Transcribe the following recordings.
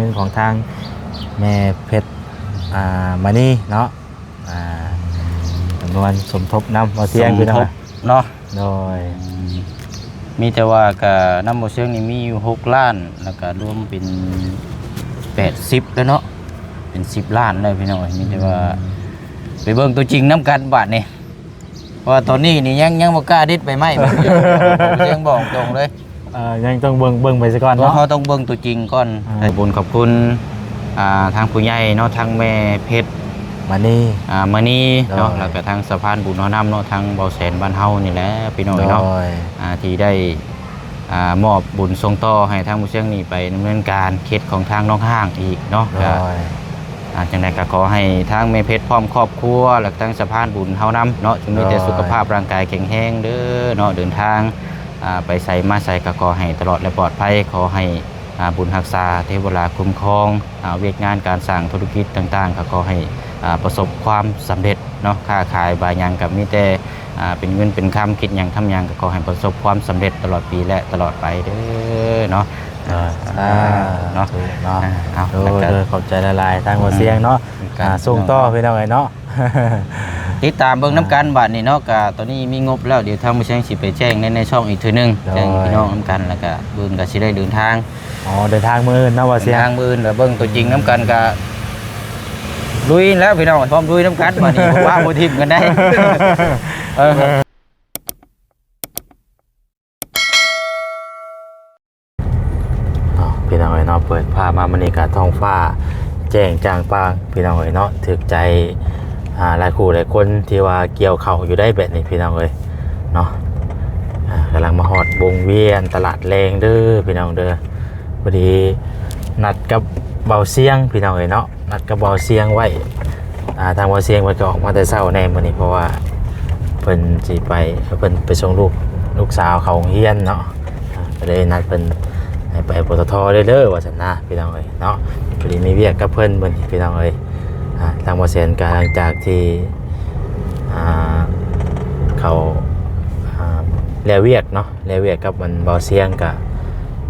ເງິນຂອງທາງແມ່ເພັດ ອ່າ ມະນີເນາະ ອ່າ ຈຳນວນສົມທົບນຳບໍ່ສຽງ ສົມທົບເນາະ ພີ່ນ້ອງເນາະ ໂດຍ ມີແຕ່ວ່າກະນຳບໍ່ສຽງນີ້ມີຢູ່ຫົກລ້ານ ແລ້ວກະລວມເປັນແປດສິບແລ້ວເນາະ ເປັນສິບລ້ານແລ້ວພີ່ນ້ອງເອີຍ ມີແຕ່ວ່າ ໄປເບິ່ງຕົວຈິງນຳກັນບາດນີ້ ເພາະວ່າຕອນນີ້ນີ້ຍັງ ຍັງບໍ່ກ້າເດັດໃບໄມ້ ບໍ່ສຽງ ບອກຕົງເລີຍ ເອີ ຍັງຕ້ອງເບິ່ງ ເບິ່ງໄປຊະກ່ອນເນາະ ເຮົາຕ້ອງເບິ່ງຕົວຈິງກ່ອນ ອ່າ ໃຫ້ບຸນຂອບຄຸນ ອ່າ ທາງຜູ້ໃຫຍ່ເນາະ ທາງແມ່ເພັດ ມະນີ ອ່າ ມະນີເນາະ ໂດຍ ແລ້ວກະທາງສະພານບຸນເຮົານຳເນາະ ທາງເບົາແສນບ້ານເຮົານີ້ແຫຼະພີ່ນ້ອງເອີຍເນາະ ໂດຍ ອ່າ ທີ່ໄດ້ ອ່າ ມອບບຸນສົ່ງຕໍ່ໃຫ້ທາງໝູ່ຊຽງນີ້ໄປດຳເນີນການເຂດຂອງທາງໜອງຫ້າງອີກເນາະ ໂດຍ ກະ ອ່າ ຈັ່ງໃດກະຂໍໃຫ້ທາງແມ່ເພັດພ້ອມຄອບຄົວ ແລະ ທາງສະພານບຸນເຮົານຳເນາະ ຈົ່ງມີແຕ່ ໂດຍ ສຸຂະພາບຮ່າງກາຍແຂງແຮງເດີເນາະ ເດີນທາງ ອ່າ ໄປໃສມາໃສກະຂໍໃຫ້ຕະຫຼອດ ແລະ ປອດໄພ ຂໍໃຫ້ ອ່າ ບຸນຮັກສາ ເທວະລາຄຸ້ມຄອງ ອ່າ ວຽກງານການສ້າງທຸລະກິດຕ່າງໆ ກໍຂໍໃຫ້ ອ່າ ປະສົບຄວາມສຳເລັດເນາະ ຄ້າຂາຍບາຫຍັງກໍມີແຕ່ ອ່າ ເປັນເງິນເປັນຄຳ ຄິດຫຍັງທຳຫຍັງກໍຂໍໃຫ້ປະສົບຄວາມສຳເລັດຕະຫຼອດປີ ແລະ ຕະຫຼອດໄປເດີເນາະ ເອີ ສາທຸເນາະ ເນາະ ເອົາ ໂດຍ ແລ້ວກໍ ໂດຍ ຂອບໃຈຫຼາຍໆ ທາງບໍ່ສຽງເນາະ ອືມ ອ່າ ສົ່ງຕໍ່ພີ່ນ້ອງເອີຍເນາະ ຕິດຕາມເບິ່ງນຳກັນບາດນີ້ເນາະ ກະຕອນນີ້ມີງົບແລ້ວ ດຽວທາງບໍ່ສຽງຊິໄປແຈ້ງໃນ ໃນຊ່ອງອີກເທື່ອໜຶ່ງ ໂດຍ ແຈ້ງພີ່ນ້ອງນຳກັນ ແລ້ວກະເບິ່ງກະຊິໄດ້ເດີນທາງ ອໍ ເດີນທາງມື້ອື່ນເນາະ ບໍ່ສຽງ ເດີນທາງມື້ອື່ນ ແລ້ວເບິ່ງຕົວຈິງນຳກັນກະລຸຍແລ້ວພີ່ນ້ອງ ພ້ອມລຸຍນຳກັນ ບາດນີ້ບໍ່ວ່າບໍ່ຖິ້ມກັນໄດ້ ເອີ ເອົາ ພີ່ນ້ອງເອີຍເນາະ ເປີດພາບມາມື້ນີ້ກະທ້ອງຟ້າແຈ້ງຈ່າງປ່າງ ພີ່ນ້ອງເອີຍເນາະ ຖືກໃຈ ອ່າ ຫຼາຍຄູ່ຫຼາຍຄົນທີ່ວ່າກ່ຽວເຂົ້າຢູ່ໄດ໋ແບບນີ້ ພີ່ນ້ອງເອີຍເນາະ ອ່າ ກຳລັງມາຮອດວົງວຽນຕະຫຼາດແລງເດີ ພີ່ນ້ອງເດີ ພໍດີນັດກັບເບົາຊຽງ ພີ່ນ້ອງເອີຍເນາະ ນັດກັບເບົາຊຽງໄວ້ ອ່າ ທາງເບົາຊຽງເພິ່ນກໍອອກມາແຕ່ເຊົ້າແດ່ມື້ນີ້ ເພາະວ່າເພິ່ນຊິໄປ ເພິ່ນໄປສົ່ງລູກ ລູກສາວເຂົ້າໂຮງຮຽນເນາະ ອ່າ ກໍເລີຍນັດເພິ່ນໃຫ້ໄປ ປຕທ ເດີ ເດີ ວ່າຊັ້ນນະ ພີ່ນ້ອງເອີຍເນາະ ພໍດີມີວຽກກັບເພິ່ນມື້ນີ້ ພີ່ນ້ອງເອີຍ ອ່າ ທາງເບົາແສນກໍຫຼັງຈາກທີ່ ອ່າ ເຂົາ ອ່າ ແລ້ວວຽກເນາະ ແລ້ວວຽກກັບມັນເບົາຊຽງກະ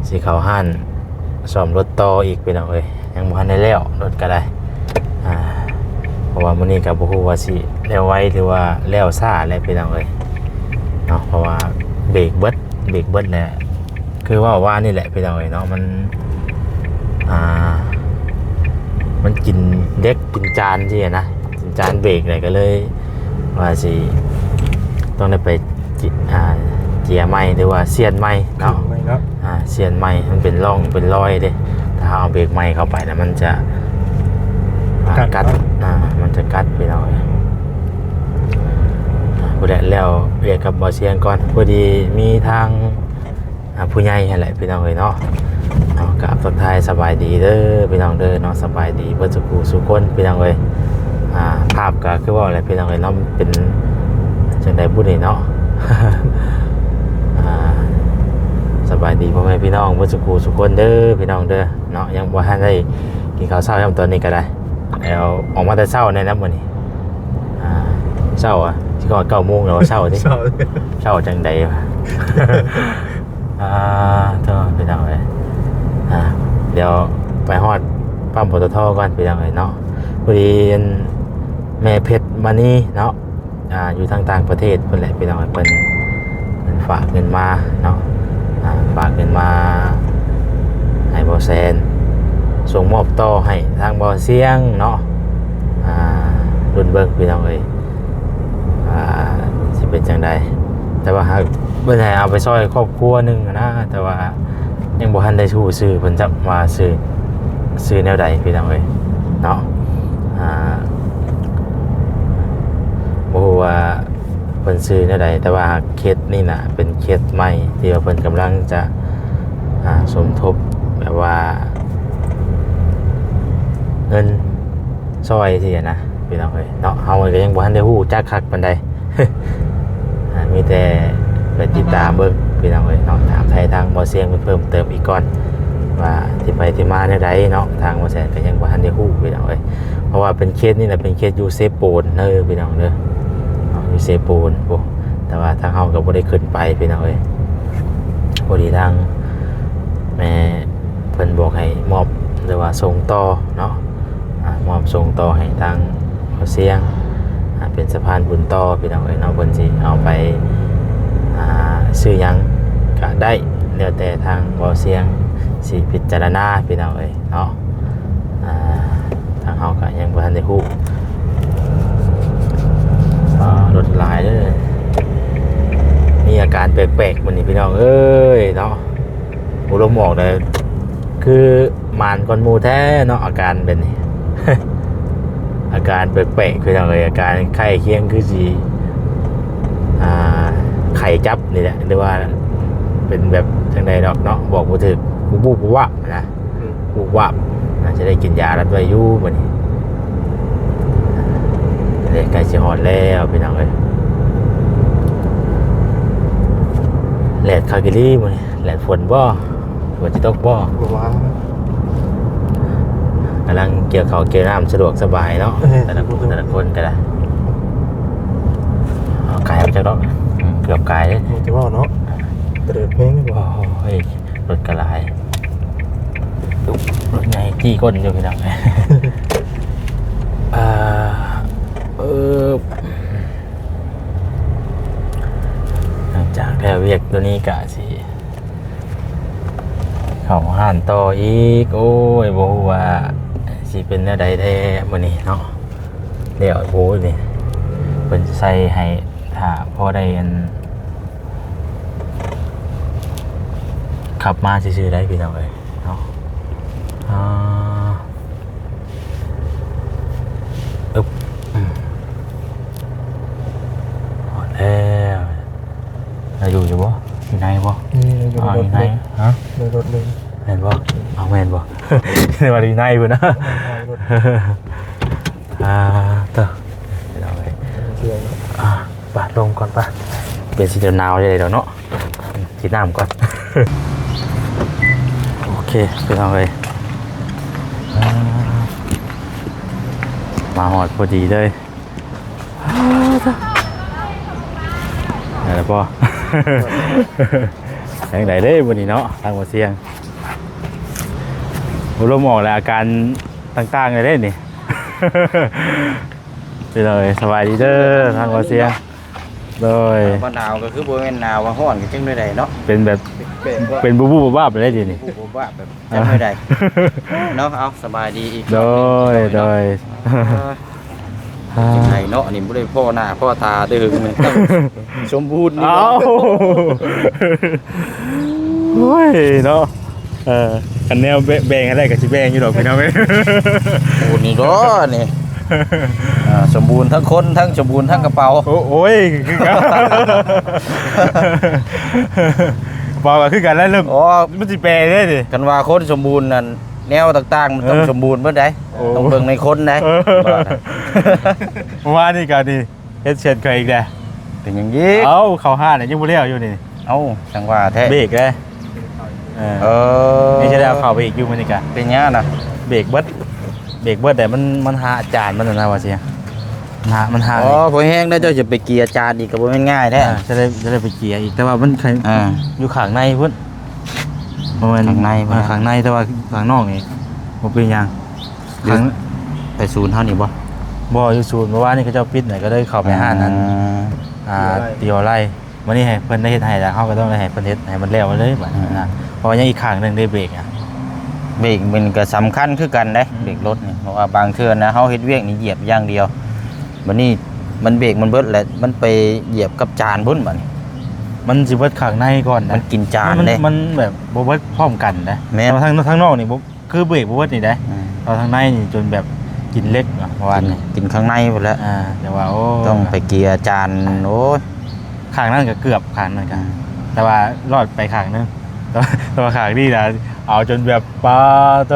ຊິເຂົ້າຮ້ານສ້ອມລົດຕໍ່ອີກ ພີ່ນ້ອງເອີຍ ຍັງບໍ່ທັນໄດ້ແລ້ວ ລົດກະໄດ້ ອ່າ ເພາະວ່າມື້ນີ້ກະບໍ່ຮູ້ວ່າຊິແລ້ວໄວ ຫຼືວ່າແລ້ວຊ້າແຫຼະ ພີ່ນ້ອງເອີຍເນາະ ເພາະວ່າເບຣກເບິດ ເບຣກເບິດແຫຼະ ຄືເວົ້າວ່ານີ້ແຫຼະ ພີ່ນ້ອງເອີຍເນາະ ມັນ ອ່າ ມັນກິນເຫຼັກກິນຈານຊີ້ນະ ກິນຈານເບຣກແຫຼະ ກໍເລີຍວ່າຊິຕ້ອງໄດ້ໄປ ອ່າ ເຈຍໃໝ່ ຫຼືວ່າຊຽນໃໝ່ເນາະ ໃໝ່ເນາະ ອ່າ ຊຽນໃໝ່ ມັນເປັນຮ່ອງເປັນຮອຍເດ້ ຖ້າເຮົາເອົາເບຣກໃໝ່ເຂົ້າໄປນະ ມັນຈະ ອ່າ ກັດ ກັດເນາະ ອ່າ ມັນຈະກັດ ພີ່ນ້ອງເອີຍ ອ່າ ພຸ້ນແຫຼະ ແລ້ວວຽກກັບເບົາຊຽງກ່ອນ ພໍດີມີທາງ ອ່າ ຜູ້ໃຫຍ່ຫັ້ນແຫຼະ ພີ່ນ້ອງເອີຍເນາະ ເນາະ ກາບທັກທາຍສະບາຍດີເດີ ພີ່ນ້ອງເດີເນາະ ສະບາຍດີເບິດສູ່ຜູ້ສູ່ຄົນ ພີ່ນ້ອງເອີຍ ອ່າ ພາບກໍຄືເວົ້າແຫຼະ ພີ່ນ້ອງເອີຍເນາະ ເປັນຈັ່ງໃດບຸນີ້ເນາະ ອ່າ ສະບາຍດີພໍ່ແມ່ພີ່ນ້ອງເບິດສູ່ຜູ້ສູ່ຄົນເດີ ພີ່ນ້ອງເດີເນາະ ຍັງບໍ່ທັນໄດ້ກິນເຂົ້າເຊົ້າຍາມຕອນນີ້ກໍໄດ້ ແລ້ວອອກມາແຕ່ເຊົ້າແນ່ນະມື້ນີ້ ອ່າ ເຊົ້າອະ ຊິຮອດເກົ້າໂມງແລ້ວ ເຊົ້າຕິ ເຊົ້າ ເຊົ້າຈັ່ງໃດວະ ອ່າ ໂທ ພີ່ນ້ອງເອີຍ ອ່າ ດຽວໄປຮອດປ້ຳ ປຕທ ກ່ອນ ພີ່ນ້ອງເອີຍເນາະ ພໍດີອັນ ແມ່ເພັດມະນີເນາະ ອ່າ ຢູ່ທາງຕ່າງປະເທດພຸ້ນແຫຼະ ພີ່ນ້ອງເອີຍ ເພິ່ນ ເພິ່ນຝາກເງິນມາເນາະ ອ່າ ຝາກເງິນມາໃຫ້ເບົາແສນ ສົ່ງມອບຕໍ່ໃຫ້ທາງເບົາຊຽງເນາະ ອ່າ ລຸ້ນເບິ່ງ ພີ່ນ້ອງເອີຍ ອ່າ ຊິເປັນຈັ່ງໃດ ແຕ່ວ່າຫາກເພິ່ນໃຫ້ເອົາໄປຊ່ອຍຄອບຄົວໜຶ່ງນະ ແຕ່ວ່າຍັງບໍ່ທັນໄດ້ຮູ້ຊື່ເພິ່ນຈັກວ່າຊື່ ຊື່ແນວໃດ ພີ່ນ້ອງເອີຍເນາະ ອ່າ ບໍ່ຮູ້ວ່າເພິ່ນຊື່ແນວໃດ ແຕ່ວ່າເຂດນີ້ນະເປັນເຂດໃໝ່ ທີ່ວ່າເພິ່ນກຳລັງຈະ ອ່າ ສົມທົບ ແບບວ່າເງິນຊ່ອຍຊີ້ນະ ພີ່ນ້ອງເອີຍເນາະ ເຮົາກໍຍັງບໍ່ທັນໄດ້ຮູ້ຈັກຄັກປານໃດ ອ່າ ມີແຕ່ໄປຕິດຕາມເບິ່ງ ພີ່ນ້ອງເອີຍເນາະ ຖາມໄຖ່ທາງເບົາຊຽງເພິ່ນເພີ່ມເຕີມອີກກ່ອນ ວ່າທີ່ໄປທີ່ມາແນວໃດເນາະ ທາງເບົາແສນກໍຍັງບໍ່ທັນໄດ້ຮູ້ ພີ່ນ້ອງເອີຍ ເພາະວ່າເປັນເຂດນີ້ນະ ເປັນເຂດຢູ່ເຊໂປນເດີ ພີ່ນ້ອງເດີ ເນາະ ຢູ່ເຊໂປນພຸ້ນ ແຕ່ວ່າທາງເຮົາກໍບໍ່ໄດ້ຂຶ້ນໄປ ພີ່ນ້ອງເອີຍ ພໍດີທາງແມ່ ເພິ່ນບອກໃຫ້ມອບ ຫຼືວ່າສົ່ງຕໍ່ເນາະ ອາ ມອບສົ່ງຕໍ່ໃຫ້ທາງບ່າວຊຽງ ອາ ເປັນສະພານບຸນຕໍ່ ພີ່ນ້ອງເອີຍເນາະ. ເພິ່ນຊິເອົາໄປ ອາ ຊື້ຫຍັງກະໄດ້ ແລ້ວແຕ່ທາງບ່າວຊຽງຊິພິຈາລະນາ ພີ່ນ້ອງເອີຍເນາະ. ອາ ທາງເຮົາກະຍັງບໍ່ທັນໄດ້ຮູ້. ອາ ລົດຫຼາຍເດີ ມີອາການແປກໆ ມື້ນີ້ ພີ່ນ້ອງເອີຍເນາະ. ໂອ້ ລົມອອກແລ້ວ ຄືໝານກ່ອນໝູ່ແທ້ເນາະ ອາການແບບນີ້ ອາການແປກໆ ພີ່ນ້ອງເອີຍ. ອາການໃກ້ຄຽງຄືຊິ ອ່າ ໄຂ້ຈັບນີ້ແຫຼະ ຫຼືວ່າເປັນແບບຈັ່ງໃດດອກເນາະ ບອກບໍ່ຖືກ ວຸບໆ ວາບໆ ນະ ອືມ ວາບໆ. ໜ້າຈະໄດ້ກິນຢາລັດໄວ້ຢູ່ມື້ນີ້. ເດ້ ໃກ້ຊິຮອດແລ້ວ ພີ່ນ້ອງເອີຍ. ແດດຄັກອີ່ຫຼີມື້ນີ້. ແລະ ຝົນບໍ່? ຝົນຊິຕົກບໍ່? ບໍ່ວ່າ ກຳລັງກ່ຽວເຂົ້າກ່ຽວນ້ຳ ສະດວກສະບາຍເນາະ. ເອີ ແຕ່ລະຄົນ ແຕ່ລະຄົນກໍໄດ້ ເອົາກາຍມາຈັກດອກ. ອືມ ເກືອບກາຍເດ້ ມັນຈະເວົ້າເນາະ ຕະເຫຼີດເພງບໍ່? ໂອ້ຍ ລົດກໍຫຼາຍ ລົດໃຫຍ່ຈີ້ກົ້ນຢູ່ ພີ່ນ້ອງ. ເອີ ເອີ ຫຼັງຈາກແລ້ວວຽກໂຕນີ້ກະຊິ ເຂົ້າຮ້ານຕໍ່ອີກ. ໂອ້ຍ ບໍ່ຮູ້ວ່າຊິເປັນແນວໃດແທ້ມື້ນີ້ເນາະ. ແລ້ວໂອ້ຍ ນີ້ເພິ່ນໃສ່ໃຫ້ຖ້າພໍໄດ້ອັນ ຂັບມາຊື່ໆ ໄດ້ ພີ່ນ້ອງເອີຍເນາະ. ອາ ອຶບ ອືມ ຮອດແລ້ວ. ລາວຢູ່ຢູ່ບໍ່? ຢູ່ໃນບໍ່? ນີ້ ຢູ່ໃນ ອາ ລົດ ຢູ່ໃນ ເລີຍ ຮະ? ໃນລົດເລີຍ ແມ່ນບໍ່? ເອົາ ແມ່ນບໍ່? ວ່າຢູ່ໃນພຸ້ນນະ ໃນລົດ. ອ່າ ເຕີ ພີ່ນ້ອງເອີຍ ເຊື່ອເນາະ. ອ່າ ໄປລົງກ່ອນ ໄປ ເປັນຊິໜາວໃດດອກເນາະ. ກິນນ້ຳກ່ອນ. ໂອເຄ ພີ່ນ້ອງເອີຍ ອ່າ ມາຮອດພໍດີເລີຍ. ໄດ້ແລ້ວບໍ່? ຈັ່ງໃດເດ້ມື້ນີ້ເນາະ ທາງບໍ່ສຽງ. ໂອ້ ລົມອອກແລ້ວ ອາການຕ່າງໆ ເລີຍເດ້ນີ້. ເປັນເລີຍ ສະບາຍດີເດີ ທາງບໍ່ສຽງ. ໂດຍ ວ່າໜາວກໍຄືບໍ່ແມ່ນໜາວ ວ່າຮ້ອນກໍຈັ່ງໃດເນາະ ເປັນແບບ ແປກໆ ເປັນບູບໆ ບາບໆ ເລີຍເດ້ນີ້ ບູບໆ ບາບໆ ແບບຈັ່ງໃດເນາະ. ເອົາ ສະບາຍດີອີກ ໂດຍ ໂດຍ ເອີ ຈັ່ງໃດເນາະ ນີ້ບໍ່ໄດ້ພໍ້ໜ້າພໍ້ຕາແຕ່ເຫິງ ສົມບູນນີ້. ເອົ້າ ໂອ້ຍເນາະ ເອີ ຄັນແນວແບ່ງໃຫ້ໄດ້ກໍຊິແບ່ງຢູ່ດອກ ພີ່ນ້ອງເອີຍ. ໂອ້ ນີ້ກໍນີ້ ອ່າ ສົມບູນທັງຄົນ ທັງສົມບູນທັງກະເປົາ. ໂອ້ ໂອ້ຍ ຄືກັນ ກະເປົາກໍຄືກັນແຫຼະ ເລີ່ມ ອໍ ມັນຊິແປໄດ້ນີ້. ຄັນວ່າຄົນສົມບູນນັ້ນ ແນວຕ່າງໆ ມັນຕ້ອງ ເອີ ສົມບູນເບິດໃດ໋. ໂອ້ ຕ້ອງເບິ່ງໃນຄົນໃດ໋. ເອີ ວ່ານະ ເມື່ອວານນີ້ກໍນີ້ ເຮັດເສັດຂ້ອຍອີກແລ້ວ. ເປັນຫຍັງອີກ? ເອົ້າ ເຂົ້າຮ້ານຍັງບໍ່ແລ້ວຢູ່ນີ້. ເອົ້າ ຈັ່ງວ່າແທ້ ເບກເດ້. ເອີ ເອີ ນີ້ຈະໄດ້ເອົາເຂົ້າໄປອີກຢູ່ມື້ນີ້ກະ ເປັນຫຍັງນະ? ເບກເບິດ ເບກເບິດແຕ່ມັນ ມັນຫາຈານມັນນະ ວ່າຊິ ມັນຫາ ມັນຫາ. ອໍ ພໍແຮງໄດ້ ເຈົ້າຈະໄປເກຍຈານອີກກໍບໍ່ແມ່ນງ່າຍແທ້. ເອີ ຈະໄດ້ ຈະໄດ້ໄປເກຍອີກ ແຕ່ວ່າມັນ ອ່າ ຢູ່ຂ້າງໃນພຸ້ນ ບໍ່ແມ່ນ ຂ້າງໃນພຸ້ນນະ ເອີ ຂ້າງໃນ ແຕ່ວ່າຂ້າງນອກນີ້ບໍ່ເປັນຫຍັງ. ຢູ່ ຂ້າງ ໄປສູນເຮົານີ້ບໍ່? ບໍ່ ຢູ່ສູນ ເມື່ອວານນີ້ເຂົາເຈົ້າປິດນະ ກໍເລີຍເຂົ້າໄປຮ້ານນັ້ນ ອ່າ ອ່າ ຕີວໄລ. ມື້ນີ້ໃຫ້ເພິ່ນໄດ້ເຮັດໃຫ້ ແລ້ວເຮົາກໍຕ້ອງໄດ້ໃຫ້ເພິ່ນເຮັດໃຫ້ມັນແລ້ວເລີຍບາດນີ້ນະ. ອືມ ເພາະວ່າຍັງອີກຂ້າງໜຶ່ງເດ້ ເບກອະ ເບກມັນກໍສຳຄັນຄືກັນເດ້. ອືມ ເບກລົດນີ້ ເພາະວ່າບາງເທື່ອນະ ເຮົາເຮັດວຽກນີ້ຢຽບຢ່າງດຽວ ບາດນີ້ມັນເບກມັນເບິດແລ້ວ ມັນໄປຢຽບກັບຈານພຸ້ນ ບາດນີ້ມັນຊິເບິດຂ້າງໃນກ່ອນນະ ມັນກິນຈານເດ້ ມັນແບບບໍ່ເບິດພ້ອມກັນນະ. ແມ່ນ ແຕ່ວ່າທາງ ທາງນອກນີ້ບໍ່ ຄືເບກບໍ່ເບິດນີ້ໄດ໋. ອືມ ເອົາທາງໃນນີ້ຈົນແບບກິນເຫຼັກເນາະ ເມື່ອວານນີ້ ກິນ ກິນຂ້າງໃນພຸ້ນແຫຼະ. ອ່າ ແຕ່ວ່າ ໂອ້ ຕ້ອງໄປເກຍຈານ. ໂອ້ຍ ຂ້າງນັ້ນກໍເກືອບ ຂ້າງນັ້ນກໍ ອືມ ແຕ່ວ່າລອດໄປຂ້າງໜຶ່ງ ແຕ່ວ່າ ແຕ່ວ່າຂ້າງນີ້ນະ ເອົາຈົນແບບ ປາໂຕ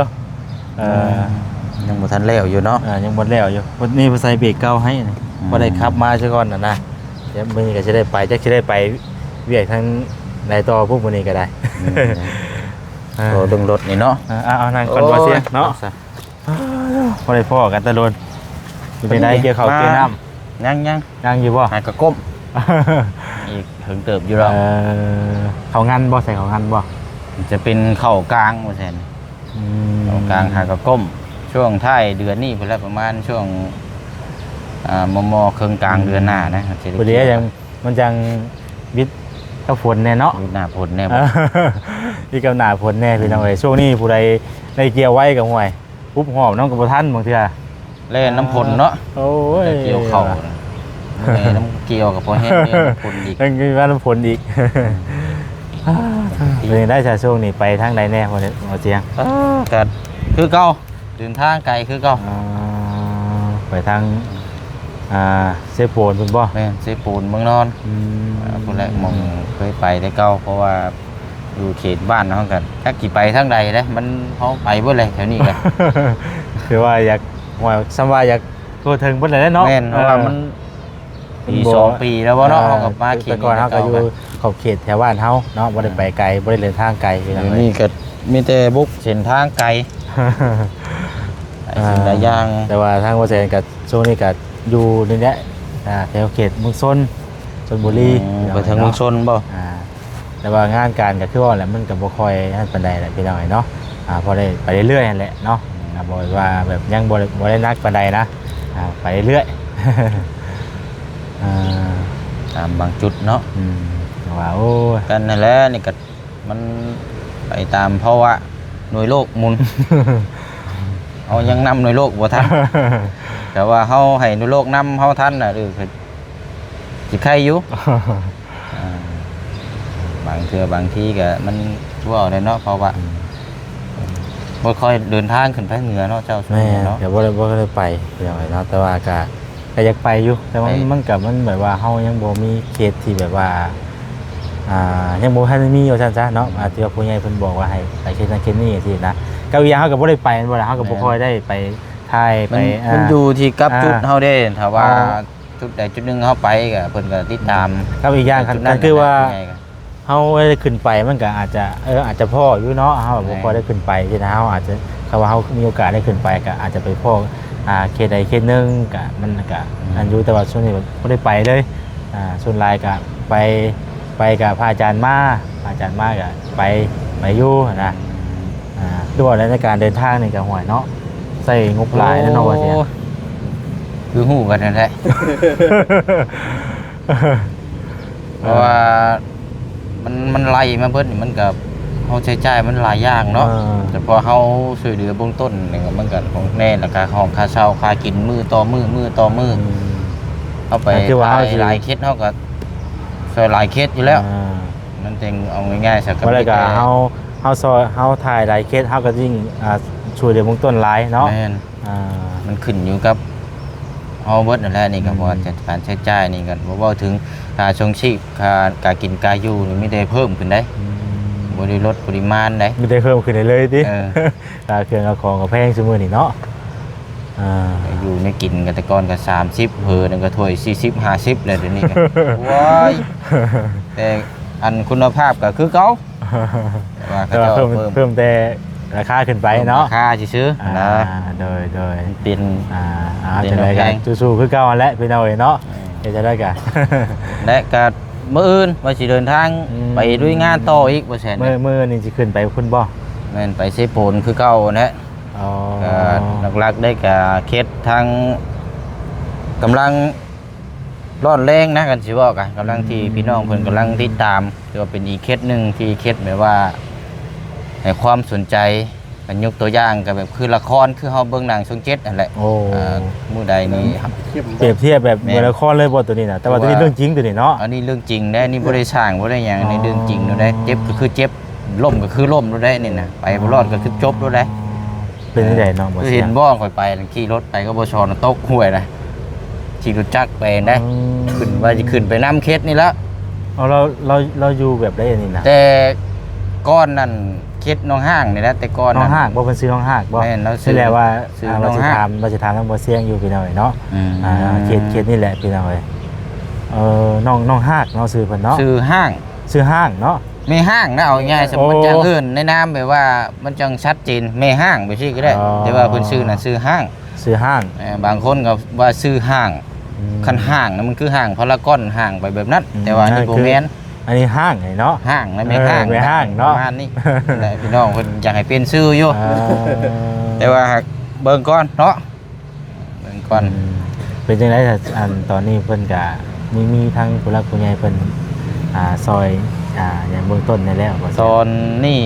ເອີ ອືມ ຍັງບໍ່ທັນແລ້ວຢູ່ເນາະ. ເອີ ຍັງບໍ່ແລ້ວຢູ່ ນີ້ເພິ່ນໃສ່ເບກເກົ່າໃຫ້ນີ້ ອືມ ພໍໄດ້ຂັບມາຊະກ່ອນນະນະ. ດຽວມື້ນີ້ກໍຊິໄດ້ໄປ ຈັກຊິໄດ້ໄປວຽກທາງໃດຕໍ່ພຸ້ນ ມື້ນີ້ກໍໄດ້. ອືມ ອ່າ ໂອ້ ເລື່ອງລົດນີ້ເນາະ. ເອີ ເອົາ ເອົາ ນັ່ງກ່ອນ ໂອ້ຍ ບໍ່ເສຍເນາະ ເອົາຊະ ບໍ່ໄດ້ພໍ້ກັນແຕ່ດົນ. ເປັນຈັ່ງໃດ ເປັນຫຍັງ ກ່ຽວເຂົ້າ ມາ ກ່ຽວນ້ຳ? ຍັງ ຍັງ ຍັງຢູ່ບໍ່? ຫາກະກົ້ມ ອີກເຖິງເຕີບຢູ່ດອກ. ເອີ ເຂົ້າງັນບໍ່? ໃສ່ເຂົ້າງັນບໍ່? ຈະເປັນເຂົ້າກາງວ່າຊັ້ນ. ອືມ ເອົາກາງຫາກະກົ້ມ ຊ່ວງທ້າຍເດືອນນີ້ພຸ້ນແຫຼະ ປະມານຊ່ວງ ອ່າ ມໍ່ໆ ເຄິ່ງກາງເດືອນໜ້ານະ ອືມ ຊິໄດ້ ພໍດີ ກ່ຽວ ຍັງ ມັນຈັ່ງວິດກັບຝົນແດ່ເນາະ ວິດໜ້າຝົນແດ່ ເອີ ວິດກັບໜ້າຝົນແດ່ ພີ່ນ້ອງເອີຍ ອືມ ຊ່ວງນີ້ຜູ້ໃດໄດ້ກ່ຽວໄວກໍ ຫ້ວຍ ປຸບຫອບນຳກໍບໍ່ທັນບາງເທື່ອ ແລ່ນນຳຝົນເນາະ ໂອ້ຍ ໄດ້ກ່ຽວເຂົ້ານະ ເມື່ອຍນຳກ່ຽວກໍພໍແຮງ ແລ່ນນຳຝົນອີກ ຍັງມີມານຳຝົນອີກ ອືມ ເປັນຈັ່ງໃດຊະ ຊ່ວງນີ້ໄປທາງໃດແດ່ ບໍ່ໄດ້ ບໍ່ຈຽງ? ເອີ ກໍຄືເກົ່າ ເດີນທາງໄກຄືເກົ່າ ອ່າ ໄປທາງ ອ່າ ເຊໂປນພຸ້ນບໍ່? ແມ່ນ ເຊໂປນ ເມືອງນອນ ອືມ ອ່າ ພຸ້ນແຫຼະ ໝ່ອງເຄີຍໄປແຕ່ເກົ່າ ເພາະວ່າຢູ່ເຂດບ້ານເຮົາກໍຈັກຊິໄປທາງໃດເດ້ ມັນ ເຮົາໄປເບິດແຫຼະແຖວນີ້ກໍ ຄືວ່າຢາກ ວ່າ ສ່ຳວ່າຢາກທົ່ວເຖິງເບິດແຫຼະເນາະ ແມ່ນ ເພາະວ່າ ເອີ ມັນ ປີ ມັນບໍ່ ສອງປີແລ້ວບໍ່ເນາະ ເອີ ເຮົາກໍມາເຂດນີ້ ແຕ່ກ່ອນເຮົາກໍຢູ່ ແຕ່ເກົ່າ ຂອບເຂດແຖວບ້ານເຮົາເນາະ ບໍ່ໄດ້ໄປໄກ ອ່າ ບໍ່ໄດ້ເດີນທາງໄກ ດຽວນີ້ກໍມີແຕ່ບຸກເສັ້ນທາງໄກ ຫຼາຍສິ່ງຫຼາຍຢ່າງ ອ່າ ແຕ່ວ່າທາງບໍ່ແສນກໍຊ່ວງນີ້ກໍຢູ່ນີ້ແຫຼະ ອ່າ ແຖວເຂດເມືອງຊົນ ຊົນບຸຣີ ອືມ ເນາະ ໄປທາງເມືອງຊົນບໍ່? ອ່າ ແຕ່ວ່າງານການກໍຄືວ່າແຫຼະ ມັນກໍບໍ່ຄ່ອຍນັ້ນປານໃດແຫຼະ ພີ່ນ້ອງເອີຍເນາະ ອ່າ ພໍໄດ້ໄປເລື້ອຍໆຫັ້ນແຫຼະເນາະ ອ່າ ບໍ່ວ່າແບບຍັງບໍ່ ບໍ່ໄດ້ໜັກປານໃດນະ ອ່າ ໄປເລື້ອຍໆ ອ່າ ຕາມບາງຈຸດເນາະ ອືມ ແຕ່ວ່າ ໂອ້ຍ ກັນຫັ້ນແຫຼະ ນີ້ກໍມັນໄປຕາມພາວະໜ່ວຍໂລກໝູນ ເຮົາຍັງນຳໜ່ວຍໂລກບໍ່ທັນ ແຕ່ວ່າເຮົາໃຫ້ໜ່ວຍໂລກນຳເຮົາທັນນະ ເອີ ຊິໄຄຢູ່ ອ່າ ບາງເທື່ອບາງທີກໍມັນ ເວົ້າໄດ້ເນາະ ເພາະວ່າ ອືມ ບໍ່ຄ່ອຍເດີນທາງຂຶ້ນພາກເໜືອເນາະ ເຈົ້າ ແມ່ນ ເນາະ ກໍບໍ່ໄດ້ ບໍ່ໄດ້ໄປ ພີ່ນ້ອງເອີຍເນາະ ແຕ່ວ່າກໍ ກໍຢາກໄປຢູ່ ແຕ່ວ່າ ໄປ ມັນກໍ ມັນແບບວ່າເຮົາຍັງບໍ່ມີເຂດທີ່ແບບວ່າ ອ່າ ຍັງບໍ່ທັນໄດ້ມີວ່າຊັ້ນຊະເນາະ ອືມ ອາດຈະວ່າຜູ້ໃຫຍ່ເພິ່ນບອກວ່າໃຫ້ໄປເຂດນັ້ນເຂດນີ້ຈັ່ງຊີ້ນະ ກັບອີກຢ່າງເຮົາກໍບໍ່ໄດ້ໄປແມ່ນບໍ່ລະ ເຮົາກໍບໍ່ ແມ່ນ ຄ່ອຍໄດ້ໄປຖ່າຍ ມັນ ໄປ ມັນ ອ່າ ຢູ່ທີ່ກັບ ອ່າ ຈຸດເຮົາເດ້ ຖ້າວ່າ ອໍ ຈຸດໃດຈຸດໜຶ່ງເຮົາໄປກໍເພິ່ນກໍຕິດຕາມ ກັບອີກຢ່າງ ຄັນ ຄັນຄືວ່າເຮົາໄດ້ຂຶ້ນໄປ ມັນກໍອາດຈະ ເອີ ອາດຈະພໍ້ຢູ່ເນາະ ເຮົາບໍ່ຄ່ອຍໄດ້ຂຶ້ນໄປຊີ້ນະ ເຮົາອາດຈະ ຄັນວ່າເຮົາມີໂອກາດໄດ້ຂຶ້ນໄປ ກໍອາດຈະໄປພໍ້ ອ່າ ເຂດໃດເຂດໜຶ່ງ ກໍມັນກໍ ອືມ ນັ້ນຢູ່ ແຕ່ວ່າຊ່ວງນີ້ບໍ່ໄດ້ໄປເລີຍ ອ່າ ສ່ວນຫຼາຍກໍໄປ ໄປກັບພະອາຈານມາ ພະອາຈານມາກໍໄປ ໄປຢູ່ຫັ້ນນະ ອ່າ ຄືວ່າໃນການເດີນທາງນີ້ກໍ ຫ້ວຍເນາະ ໃຊ້ງົບຫຼາຍແນ່ເນາະ ວ່າຊິ ໂອ້ ຄືຮູ້ກັນນັ້ນແຫຼະ ເພາະວ່າ ອ່າ ມັນ ມັນໄລ່ມາເບິດນີ້ ມັນກໍ ເຮົາໃຊ້ຈ່າຍມັນຫຼາຍຢ່າງເນາະ ເອີ ແຕ່ພໍເຮົາຊ່ວຍເຫຼືອເບື້ອງຕົ້ນນີ້ ມັນກໍຂອງແນ່ ແລ້ວກໍຫ້ອງຄ່າເຊົ່າ ຄ່າກິນມື້ຕໍ່ມື້ ມື້ຕໍ່ມື້ ອືມ ເຮົາໄປ ກໍຄືວ່າເຮົາ ຖ່າຍ ຊິ ຫຼາຍເຂດ ເຮົາກໍຊ່ວຍຫຼາຍເຂດຢູ່ແລ້ວ ອ່າ ມັນຈຶ່ງ ເອົາງ່າຍໆຊະ ກໍ ບໍ່ແລ້ວກໍ ມີແຕ່ ເຮົາ ເຮົາຊ່ອຍ ເຮົາຖ່າຍຫຼາຍເຂດ ເຮົາກໍຍິ່ງ ອ່າ ຊ່ວຍເຫຼືອເບື້ອງຕົ້ນຫຼາຍເນາະ ແມ່ນ ອ່າ ມັນຂຶ້ນຢູ່ກັບເຮົາເບິດນັ້ນແຫຼະ ນີ້ກໍ ອືມ ເພາະວ່າການໃຊ້ຈ່າຍນີ້ກໍບໍ່ເວົ້າເຖິງຄ່າຄອງຊີບ ຄ່າການກິນການຢູ່ນີ້ມີແຕ່ເພີ່ມຂຶ້ນເດ້ ອືມ ບໍ່ໄດ້ລົດປະລິມານເດ້ ມີແຕ່ເພີ່ມຂຶ້ນເລື້ອຍໆຕິ ເອີ ຄ່າເຄື່ອງຄ່າຂອງກໍແພງຊຸມື້ນີ້ເນາະ ອ່າ ຢູ່ແນວກິນກໍແຕ່ກ່ອນກໍສາມສິບ ເຜີໜຶ່ງກໍຖ້ວຍສີ່ສິບ ຫ້າສິບ ແລ້ວ ດຽວນີ້ກໍ ໂອ້ຍ ແຕ່ອັນຄຸນນະພາບກໍຄືເກົ່າ ແຕ່ວ່າເຂົາເຈົ້າ ແຕ່ວ່າເພີ່ມ ເພີ່ມ ເພີ່ມແຕ່ລາຄາຂຶ້ນໄປເນາະ ເພີ່ມລາຄາຊື່ໆ ອ່າ ນະ ໂດຍ ໂດຍ ເປັນ ອ່າ ເປັນ ຈັ່ງໃດກໍ ແພງ ສູ້ໆຄືເກົ່າຫັ້ນແຫຼະ ພີ່ນ້ອງເອີຍເນາະ ເອີ ເຮັດຈັ່ງໃດກໍ ແລະກໍມື້ອື່ນວ່າຊິເດີນທາງ ອືມ ໄປລຸຍງານຕໍ່ອີກ ບໍ່ແຊນ ມື້ ມື້ນີ້ຊິຂຶ້ນໄປພຸ້ນບໍ່? ແມ່ນ ໄປເຊໂປນຄືເກົ່າຫັ້ນແຫຼະ ອໍ ກໍຫຼັກໆໄດ້ກໍເຂດທາງ ກຳລັງຮ້ອນແຮງນະ ຄັນຊິເວົ້າກະ ກຳລັງທີ່ ອືມ ພີ່ນ້ອງເພິ່ນກຳລັງຕິດຕາມ ຖືວ່າເປັນອີກເຂດໜຶ່ງທີ່ເຂດແບບວ່າໃຫ້ຄວາມສົນໃຈ ຄັນຍົກຕົວຢ່າງກໍແບບຄືລະຄອນ ຄືເຮົາເບິ່ງໜັງຊ່ອງເຈັດຫັ້ນແຫຼະ ໂອ້ ອ່າ ມື້ໃດນີ້ ປຽບທຽບແບບ ແມ່ນ ເໝືອນລະຄອນເລີຍບໍ່ໂຕນີ້ນະ ແຕ່ວ່າໂຕນີ້ເລື່ອງຈິງໂຕນີ້ເນາະ ອັນນີ້ເລື່ອງຈິງເດ້ ນີ້ບໍ່ໄດ້ສ້າງບໍ່ໄດ້ຫຍັງ ອັນນີ້ເລື່ອງຈິງໂລດເດ້ ອໍ ເຈັບກໍຄືເຈັບ ລົ້ມກໍຄືລົ້ມໂລດເດ້ນີ້ນະ ໄປບໍ່ລອດກໍຄືຈົບໂລດເດ້ ເປັນຈັ່ງໃດເນາະ ບໍ່ ຄືເຫັນບໍ່ ຂ້ອຍໄປຂີ່ລົດໄປກັບບໍ່ຊອນ ຕົກຫ້ວຍນະ ຂີ່ລົດຈັກໄປນະ ອືມ ຂຶ້ນວ່າຊິຂຶ້ນໄປນຳເຂດນີ້ລະ ເອົາ ລາວ ລາວ ລາວຢູ່ແບບໃດອັນນີ້ນະ ແຕ່ກ່ອນນັ້ນເຂດໜອງຫ້າງນີ້ແຫຼະ ແຕ່ກ່ອນນັ້ນ ໜອງຫ້າງບໍ່ ເພິ່ນຊື່ໜອງຫ້າງບໍ່ ແມ່ນ ລາວຊື່ ນີ້ແຫຼະວ່າ ຊື່ ອ່າ ໜອງຫ້າງ ວ່າຊິຖາມ ວ່າຊິຖາມນຳບໍ່ຊຽງຢູ່ພີ່ນ້ອງເອີຍເນາະ ອືມ ອ່າ ເຂດ ເຂດນີ້ແຫຼະພີ່ນ້ອງເອີຍ ເອີ ໜອງ ໜອງຮາກເນາະ ຊື່ເພິ່ນເນາະ ຊື່ຫ້າງ ຊື່ຫ້າງເນາະ ແມ່ຫ້າງນະ ເອົາງ່າຍໆ ໂອ້ ມັນຈັ່ງເອີ້ນໃນນາມແບບວ່າມັນຈັ່ງຊັດເຈນ ແມ່ຫ້າງແບບຊີ້ກໍໄດ້ ອໍ ແຕ່ວ່າເພິ່ນຊື່ນະຊື່ຫ້າງ ຊື່ຫ້າງ ເອີ ບາງຄົນກໍວ່າຊື່ຫ້າງ ອືມ ຄັນຫ້າງນະ ມັນຄືຫ້າງພາລາກອນ ຫ້າງໄປແບບນັ້ນ ອືມ ແຕ່ວ່າອັນນີ້ ນັ້ນ ບໍ່ແມ່ນ ອັນນີ້ຮ້າງນີ້ເນາະ ຮ້າງນະ ແມ່ ເອີ ຮ້າງ ແມ່ຮ້າງເນາະ ປະມານນີ້ແຫຼະ ພີ່ນ້ອງເພິ່ນຢາກໃຫ້ປ່ຽນຊື່ຢູ່ ເອີ ແຕ່ວ່າຫາກເບິ່ງກ່ອນເນາະ ເບິ່ງກ່ອນ ອືມ ເປັນຈັ່ງໃດ ອັນຕອນນີ້ເພິ່ນກະມີ ມີທາງຜູ້ຫຼັກຜູ້ໃຫຍ່ເພິ່ນ ອ່າ ຊ່ອຍ ອ່າ ຫຍັງເບື້ອງຕົ້ນແດ່ແລ້ວບໍ່? ຕອນນີ້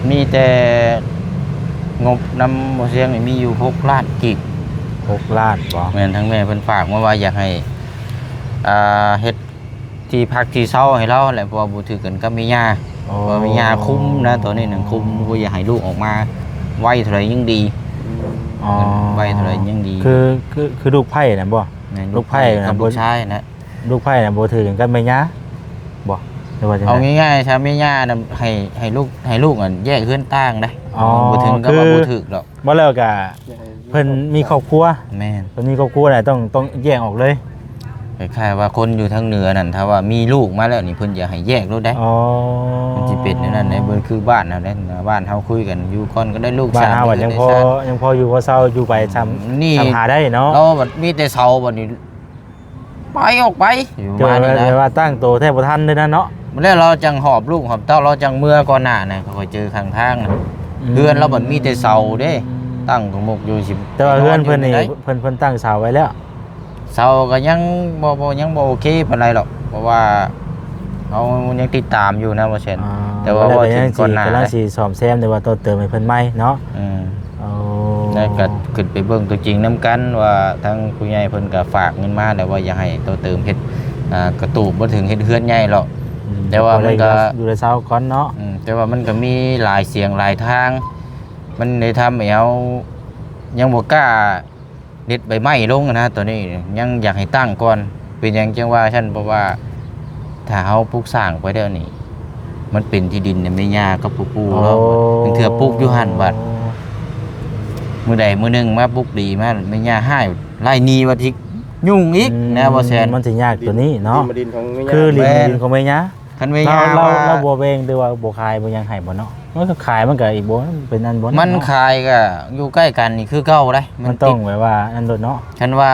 ມີແຕ່ງົບນຳບໍ່ຊຽງນີ້ມີຢູ່ຫົກລ້ານກີບ. ຫົກລ້ານບໍ່? ແມ່ນ ທາງແມ່ເພິ່ນຝາກມາວ່າຢາກໃຫ້ ອ່າ ເຮັດ ທີ່ພັກທີ່ເຊົາໃຫ້ລາວແຫຼະ ເພາະວ່າບໍ່ຖືກກັນກັບແມ່ຍ່າ ອໍ ເພາະວ່າແມ່ຍ່າຄຸມນະ ຕອນນີ້ນະ ຄຸມບໍ່ຢາກໃຫ້ລູກອອກມາ ໄວເທົ່າໃດຍິ່ງດີ ອໍ ໄວເທົ່າໃດຍິ່ງດີ ຄື ຄື ຄືລູກໃພ້ນະບໍ່? ແມ່ນ ລູກໃພ້ນະ ລູກຊາຍນະ ລູກໃພ້ນະບໍ່ຖືກກັນກັບແມ່ຍ່າບໍ່? ຫຼືວ່າຈັ່ງໃດ? ເອົາງ່າຍໆຊະ ແມ່ຍ່ານະໃຫ້ ໃຫ້ລູກ ໃຫ້ລູກຫັ້ນແຍກເຮືອນຕ່າງໃດ ອໍ ບໍ່ເຖິງກັບວ່າບໍ່ຖືກດອກ ບໍ່ແລ້ວກະ ເພິ່ນມີຄອບຄົວ ແມ່ນ ເພິ່ນມີຄອບຄົວແລ້ວ ຕ້ອງ ຕ້ອງແຍກອອກເລີຍ ຄ້າຍໆວ່າຄົນຢູ່ທາງເໜືອນັ້ນ ຖ້າວ່າມີລູກມາແລ້ວນີ້ ເພິ່ນຈະໃຫ້ແຍກໂລດໄດ໋ ອໍ ມັນຊິເປັນແນວນັ້ນໄດ໋ ບໍ່ຄືບ້ານເຮົາເດ້ ບ້ານເຮົາຄຸຍກັນຢູ່ກ່ອນກໍໄດ້ ລູກ ບ້ານເຮົາ ສາມເດືອນ ຍັງພໍ ໄດ້ຊາດ ຍັງພໍຢູ່ພໍເຊົາ ຢູ່ໄປ ອືມ ຊຳ ນີ້ ຊຳຫາໄດ້ເນາະ ລາວບັດມີແຕ່ເຊົາບັດນີ້ ໄປອອກໄປ ຢູ່ ແບບວ່າ ມານີ້ນະ ແບບວ່າຕັ້ງໂຕແທບບໍ່ທັນເລີຍນະເນາະ ແລ້ວລາວຈັ່ງຫອບລູກຫອບເຕົ້າ ລາວຈັ່ງເມືອກ່ອນໜ້ານະ ຂ້ອຍເຈີຂ້າງທາງນະ ອືມ ເຮືອນລາວບັດມີແຕ່ເສົາເດ້ ຕັ້ງກະໝົກຢູ່ ຊິ ແຕ່ວ່າເຮືອນເພິ່ນນີ້ ນອນຢູ່ໃດ ເພິ່ນ ເພິ່ນຕັ້ງເສົາໄວ້ແລ້ວ ເສົາກໍຍັງບໍ່ ບໍ່ ຍັງບໍ່ໂອເຄປານໃດດອກ ເພາະວ່າເຮົາຍັງຕິດຕາມຢູ່ນະ ບໍ່ແຊນ ອໍ ແຕ່ວ່າເວົ້າເຖິງກ່ອນໜ້າ ກຳລັງຊິ ກຳລັງຊິສ້ອມແຊມ ຫຼືວ່າຕໍ່ເຕີມໃຫ້ເພິ່ນໃໝ່ເນາະ ອືມ ໂອ້ ແລ້ວກໍຂຶ້ນໄປເບິ່ງຕົວຈິງນຳກັນວ່າ ທາງຜູ້ໃຫຍ່ເພິ່ນກໍຝາກເງິນມາແລ້ວວ່າຢາກໃຫ້ຕໍ່ເຕີມເຮັດ ອ່າ ກະຕູບບໍ່ເຖິງເຮັດເຮືອນໃຫຍ່ດອກ ອືມ ແຕ່ວ່າມັນກໍ ພໍໄດ້ຢູ່ໄດ້ເຊົາກ່ອນເນາະ ອືມ ແຕ່ວ່າມັນກໍມີຫຼາຍສຽງຫຼາຍທາງ ມັນໄດ້ທຳໃຫ້ເຮົາຍັງບໍ່ກ້າເດັດໃບໄມ້ລົງນະ ຕອນນີ້ຍັງຢາກໃຫ້ຕັ້ງກ່ອນ ເປັນຫຍັງຈັ່ງວ່າຊັ້ນ ເພາະວ່າຖ້າເຮົາປຸກສ້າງໄປແລ້ວນີ້ ມັນເປັນທີ່ດິນໃນແມ່ຍ່າກັບພໍ່ປູ່ເນາະ ໂອ້ ບາດບາງເທື່ອປຸກຢູ່ຫັ້ນ ບາດມື້ໃດມື້ໜຶ່ງມາປຸກດີມາແມ່ຍ່າຮ້າຍ ໄລ່ໜີ ວ່າຊິຫຍຸ້ງອີກ ອືມ ນະ ບໍ່ແຊນ ມັນຊິຍາກຕົວນີ້ເນາະ ດິນ ດິນຂອງແມ່ຍ່າ ຄືດິນ ແມ່ນ ດິນຂອງແມ່ຍ່າ ຄັນແມ່ຍ່າ ລາວ ວ່າ ລາວບໍ່ແບ່ງ ຫຼືວ່າບໍ່ຂາຍບໍ່ຫຍັງໃຫ້ບໍ່ເນາະ ມັນກໍຂາຍ ມັນກໍອີກບໍ່ ເປັນອັນບໍ່ ມັນຂາຍກໍຢູ່ໃກ້ກັນນີ້ຄືເກົ່າໄດ໋ ມັນ ມັນຕ້ອງແບບວ່າອັນໂລດເນາະ ຄັນວ່າ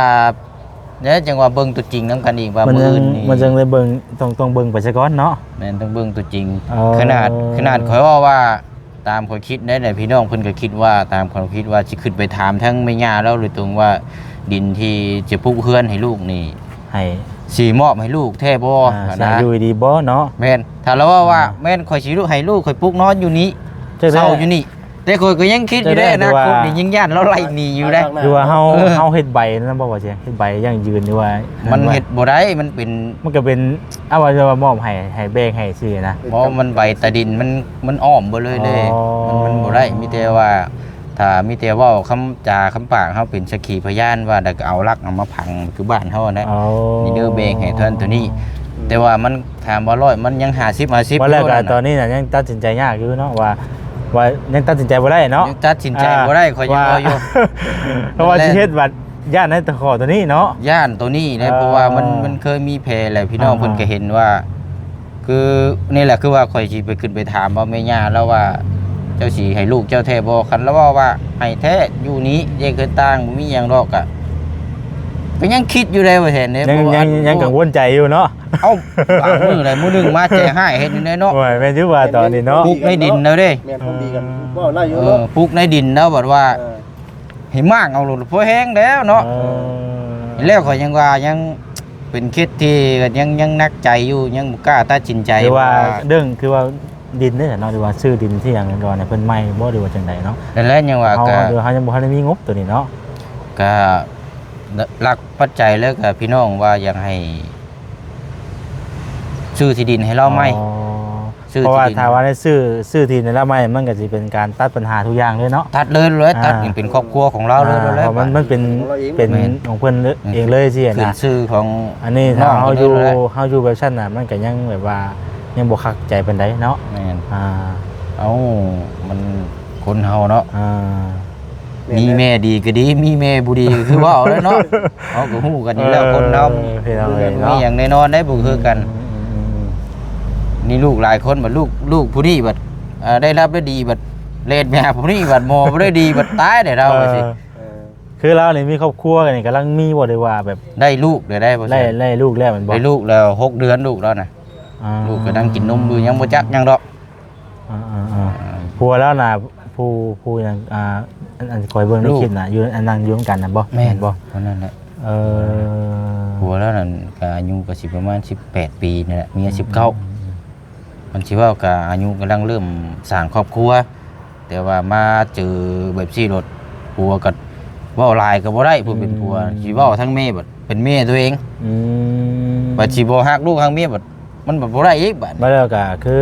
ແລ້ວຈັ່ງວ່າເບິ່ງຕົວຈິງນຳກັນອີກວ່າ ມັນ ມື້ອື່ນນີ້ ມັນຈັ່ງໄດ້ເບິ່ງ ຕ້ອງ ຕ້ອງເບິ່ງໄປຊະກ່ອນເນາະ ແມ່ນ ຕ້ອງເບິ່ງຕົວຈິງ ເອີ ຂະໜາດ ຂະໜາດຂ້ອຍເວົ້າວ່າ ຕາມຂ້ອຍຄິດໄດ້ ແລະ ພີ່ນ້ອງເພິ່ນກໍຄິດວ່າ ຕາມຄວາມຄິດວ່າ ຊິຂຶ້ນໄປຖາມທາງແມ່ຍ່າລາວໂດຍຕົງວ່າ ດິນທີ່ຈະປຸກເຮືອນໃຫ້ລູກນີ້ ໃຫ້ ຊິມອບໃຫ້ລູກແທ້ບໍ່ ອ່າ ຫັ້ນນະ ຊິຢູ່ດີບໍ່ເນາະ ແມ່ນ ຖ້າລາວເວົ້າວ່າ ອ່າ ແມ່ນ ຂ້ອຍຊິໃຫ້ລູກຂ້ອຍປຸກນອນຢູ່ນີ້ ເຊົ່າຢູ່ນີ້ ແຕ່ຂ້ອຍກໍຍັງຄິດຢູ່ເດ້ ອະນາຄົດນີ້ຍັງຢ້ານລາວໄລ່ໜີຢູ່ເດ້ ຫຼືວ່າເຮົາ ເອີ ເຮົາເຮັດໃບນັ້ນບໍ່ ວ່າຊິເຮັດໃບຢັ້ງຢືນ ຫຼືວ່າ ມັນເຮັດບໍ່ໄດ້ ມັນເປັນ ມັນກໍເປັນ ເອົາວ່າຈະມາມອບໃຫ້ ໃຫ້ແບ່ງໃຫ້ຊື່ນະ ບໍ່ ມັນໃບຕາດິນ ມັນ ມັນອ້ອມເບິດເລີຍເດ້ ອໍ ມັນ ມັນບໍ່ໄດ້ ມີແຕ່ວ່າ ຖ້າມີແຕ່ເວົ້າຄຳຈາຄຳປາກເຮົາເປັນສັກຂີພະຍານວ່າ ແລ້ວກໍເອົາຫຼັກເອົາມາຝັງຄືບ້ານເຮົານະ ອໍ ນີ້ເດີແບ່ງໃຫ້ເທົ່ານັ້ນເທົ່ານີ້ ແຕ່ວ່າມັນ ຖາມວ່າຮ້ອຍ ມັນຍັງຫ້າສິບ ຫ້າສິບ ບໍ່ແລ້ວກໍ ຢູ່ນັ້ນ ຕອນນີ້ນະ ຍັງຕັດສິນໃຈຍາກຢູ່ເນາະ ວ່າ ວ່າຍັງຕັດສິນໃຈບໍ່ໄດ້ເນາະ ຍັງຕັດສິນໃຈ ອ່າ ບໍ່ໄດ້ ຂ້ອຍຍັງ ວ່າ ເວົ້າຢູ່ ເພາະວ່າ ແມ່ນ ຊິເຮັດບັດຢ້ານໃນຕະຂໍຕົວນີ້ເນາະ ຢ້ານຕົວນີ້ແຫຼະ ອ່າ ເພາະວ່າມັນ ມັນເຄີຍມີແຜແລ້ວ ພີ່ນ້ອງ ອ່າ ເພິ່ນກໍເຫັນວ່າ ຄື ນີ້ແຫຼະ ຄືວ່າຂ້ອຍຊິໄປຂຶ້ນໄປຖາມວ່າແມ່ຍ່າລາວວ່າ ເຈົ້າຊິໃຫ້ລູກເຈົ້າແທ້ບໍ່ ຄັນລາວເວົ້າວ່າໃຫ້ແທ້ ຢູ່ນີ້ແຍກເຮືອນຕ່າງ ບໍ່ມີຫຍັງດອກ ກະ ກໍຍັງຄິດຢູ່ເດ້ ບໍ່ແມ່ນເດ້ ຍັງ ຍັງກັງວົນໃຈຢູ່ເນາະ ເອົ້າ ບາງມື້ໃດມື້ໜຶ່ງມາໃຈຮ້າຍເຮັດແນວໃດເນາະ ໂອ້ຍ ແມ່ນຢູ່ວ່າຕອນນີ້ເນາະ ປຸກໃນດິນແລ້ວເດ້ ແມ່ນ ຄວາມດີກັນ ເວົ້າໄດ້ຢູ່ເນາະ ເອີ ປຸກໃນດິນແລ້ວບັດວ່າ ເອີ ໃຫ້ມ້າງເອົາໂລດ ພໍແຮງແລ້ວເນາະ ເອີ ແລ້ວຂ້ອຍຍັງວ່າຍັງເປັນເຂດທີ່ຍັງ ຍັງໜັກໃຈຢູ່ ຍັງບໍ່ກ້າຕັດສິນໃຈ ຫຼືວ່າ ວ່າ ເລື່ອງຄືວ່າດິນເດ້ເນາະ ຫຼືວ່າຊື້ດິນທີ່ຫຍັງກ່ອນໃຫ້ເພິ່ນໃໝ່ບໍ່ ຫຼືວ່າຈັ່ງໃດເນາະ ນັ້ນແຫຼະ ຍັງວ່າ ເຮົາ ກໍ ເຮົາຍັງບໍ່ທັນໄດ້ມີງົບຕົວນີ້ເນາະ ກໍຫຼັກປັດໄຈແລ້ວກໍພີ່ນ້ອງວ່າຢາກໃຫ້ ຊື້ທີ່ດິນໃຫ້ລາວໃໝ່ ອໍ ຊື້ທີ່ດິນ ເພາະວ່າຖ້າວ່າໄດ້ຊື້ ຊື້ທີ່ດິນໃຫ້ລາວໃໝ່ ມັນກໍຊິເປັນການຕັດບັນຫາທຸກຢ່າງເລີຍເນາະ ຕັດເລີຍ ຕັດ ອ່າ ໃຫ້ເປັນຄອບຄົວຂອງລາວເລີຍ ເພາະມັນ ມັນເປັນ ເປັນຂອງເພິ່ນເອງເລີຍ ຊີ້ນະ ຂຶ້ນຊື່ຂອງ ອັນນີ້ຖ້າເຮົາຢູ່ ເຮົາຢູ່ແບບຊັ້ນນະ ມັນກໍຍັງແບບວ່າຍັງບໍ່ຄັກໃຈປານໃດເນາະ ແມ່ນ ອ່າ ເອົ້າ ມັນຄົນເຮົາເນາະ ອ່າ ມີແມ່ດີກໍດີ ມີແມ່ບໍ່ດີກໍຄືເວົ້າແຫຼະເນາະ ເຮົາກໍຮູ້ກັນຢູ່ແລ້ວ ເອີ ຄົນເຮົາ ເອີ ພີ່ນ້ອງເອີຍເນາະ ມີຫຍັງແນ່ນອນໄດ້ບໍ່ຄືກັນ ອືມໆໆ ນີ້ລູກຫຼາຍຄົນບັດ ລູກ ລູກຜູ້ນີ້ບັດ ເອີ ໄດ້ຮັບໄດ້ດີບັດ ແລ່ນໄປຫາຜູ້ນີ້ບັດ ໝໍບໍ່ໄດ້ດີບັດ ຕາຍແລ້ວເຮົາ ເອີ ວ່າຊີ້ ເອີ ຄືລາວນີ້ມີຄອບຄົວນີ້ ກຳລັງມີບໍ່ ຫຼືວ່າແບບ ໄດ້ລູກແລ້ວ ໄດ້ບໍ່ ໄດ້ ໄດ້ລູກແລ້ວແມ່ນບໍ່ ໄດ້ລູກແລ້ວ ຫົກເດືອນລູກລາວນະ ອ່າ ລູກກໍນັ່ງກິນນົມຢູ່ ຍັງບໍ່ຈັກຫຍັງດອກ. ອ່າໆໆ ອ່າ ຜົວລາວນະ ຜູ້ ຜູ້ຫຍັງ ອ່າ ອັນ ອັນຂ້ອຍເບິ່ງໃນ ລູກ ຄລິບນະ ຢູ່ ອັນນັ່ງຢູ່ນຳກັນນະບໍ່? ແມ່ນ ແມ່ນບໍ່? ຄົນນັ້ນແຫຼະ. ເອີ ຜົວລາວນັ້ນກໍອາຍຸກໍຊິປະມານສິບແປດປີນີ້ແຫຼະ ເມຍສິບເກົ້າ. ອືມໆໆ ມັນຊິເວົ້າກໍອາຍຸກຳລັງເລີ່ມສ້າງຄອບຄົວ ແຕ່ວ່າມາເຈີແບບຊີ້ໂລດ ຜົວກໍເວົ້າຫຼາຍກໍບໍ່ໄດ້ ຜູ້ເປັນຜົວ ອືມ ຊິເວົ້າທາງແມ່ບັດເປັນແມ່ຕົວເອງ ອືມ ບັດຊິບໍ່ຮັກລູກຮັກເມຍບັດ ມັນບັດບໍ່ໄດ້ອີກບັດ. ມາແລ້ວກໍຄື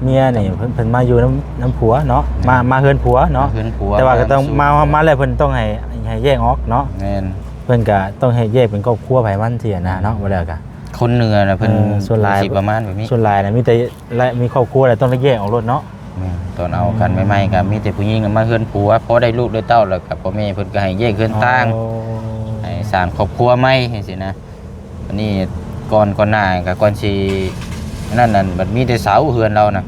ເມຍນີ້ເພິ່ນ ເພິ່ນມາຢູ່ນຳ ນຳຜົວເນາະ ແມ່ນ ມາ ມາເຮືອນຜົວເນາະ ມາເຮືອນຜົວ ແຕ່ວ່າກໍຕ້ອງ ມາ ມາແລ້ວເພິ່ນຕ້ອງໃຫ້ ໃຫ້ແຍກອອກເນາະ ແມ່ນ ເພິ່ນກໍຕ້ອງໃຫ້ແຍກເປັນຄອບຄົວໃຜມັນຊີ້ນະເນາະ ມາແລ້ວກໍ ຄົນເໜືອນະເພິ່ນ ເອີ ສ່ວນຫຼາຍ ຊິປະມານແບບນີ້ ສ່ວນຫຼາຍນະມີແຕ່ ແລະ ມີຄອບຄົວແລ້ວຕ້ອງໄດ້ແຍກອອກໂລດເນາະ. ແມ່ນ ຕອນເອົາກັນໃໝ່ໆ ກໍມີແຕ່ຜູ້ຍິງມາເຮືອນຜົວ ພໍໄດ້ລູກໄດ້ເຕົ້າແລ້ວກໍພໍ່ແມ່ເພິ່ນກໍໃຫ້ແຍກເຮືອນຕ່າງ ອໍ ໃຫ້ສ້າງຄອບຄົວໃໝ່ຈັ່ງຊີ້ນະ. ອັນນີ້ກ່ອນ ກ່ອນໜ້າກໍກ່ອນຊິອັນນັ້ນນັ້ນ ບັດມີແຕ່ເສົາເຮືອນລາວນະ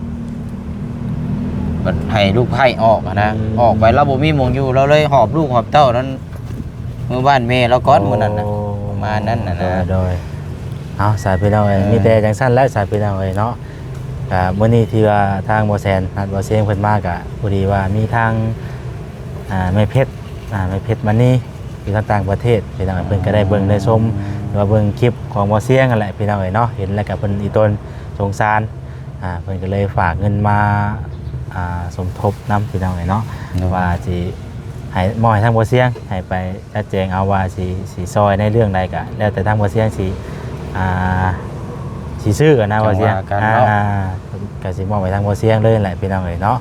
ບັດໃຫ້ລູກໃພ້ອອກຫັ້ນນະ ອືມ ອອກໄປລາວບໍ່ມີໝ່ອງຢູ່ ລາວເລີຍຫອບລູກຫອບເຕົ້ານັ້ນ ເມືອບ້ານແມ່ລາວກ່ອນ ໂອ້ ມື້ນັ້ນນະ ປະມານນັ້ນນະ ໂດຍ ນະ ໂດຍ ເອົາ ສາພີ່ນ້ອງເອີຍ ເອີ ມີແຕ່ຈັ່ງຊັ້ນແຫຼະ ສາພີ່ນ້ອງເອີຍເນາະ. ກະມື້ນີ້ທີ່ວ່າທາງບໍ່ແສນນັດບໍ່ຊຽງເພິ່ນມາ ກະພໍດີວ່າມີທາງ ອ່າ ແມ່ເພັດ ອ່າ ແມ່ເພັດມະນີ ຢູ່ທາງຕ່າງປະເທດ ພີ່ນ້ອງເອີຍ ເພິ່ນກະໄດ້ເບິ່ງໄດ້ຊົມ ຫຼືວ່າເບິ່ງຄລິບຂອງບໍ່ຊຽງຫັ້ນແຫຼະ ພີ່ນ້ອງເອີຍເນາະ ເຫັນແລ້ວກະເພິ່ນອີ່ຕົນສົງສານ ອ່າ ເພິ່ນກໍເລີຍຝາກເງິນມາ ອ່າ ສົມທົບນຳ ພີ່ນ້ອງເອີຍເນາະ ໂດຍ ວ່າຊິໃຫ້ ມອບໃຫ້ທາງບໍ່ຊຽງ ໃຫ້ໄປຈັດແຈງເອົາວ່າຊິ ຊິຊ່ອຍໃນເລື່ອງໃດ ກໍແລ້ວແຕ່ທາງບໍ່ຊຽງຊິ ອ່າ ຊິຊື້ນະ ຈັ່ງວ່າກັນເນາະ ວ່າຊຽງ ອ່າ ກໍຊິມອບໃຫ້ທາງບໍ່ຊຽງເລີຍແຫຼະ ພີ່ນ້ອງເອີຍເນາະ.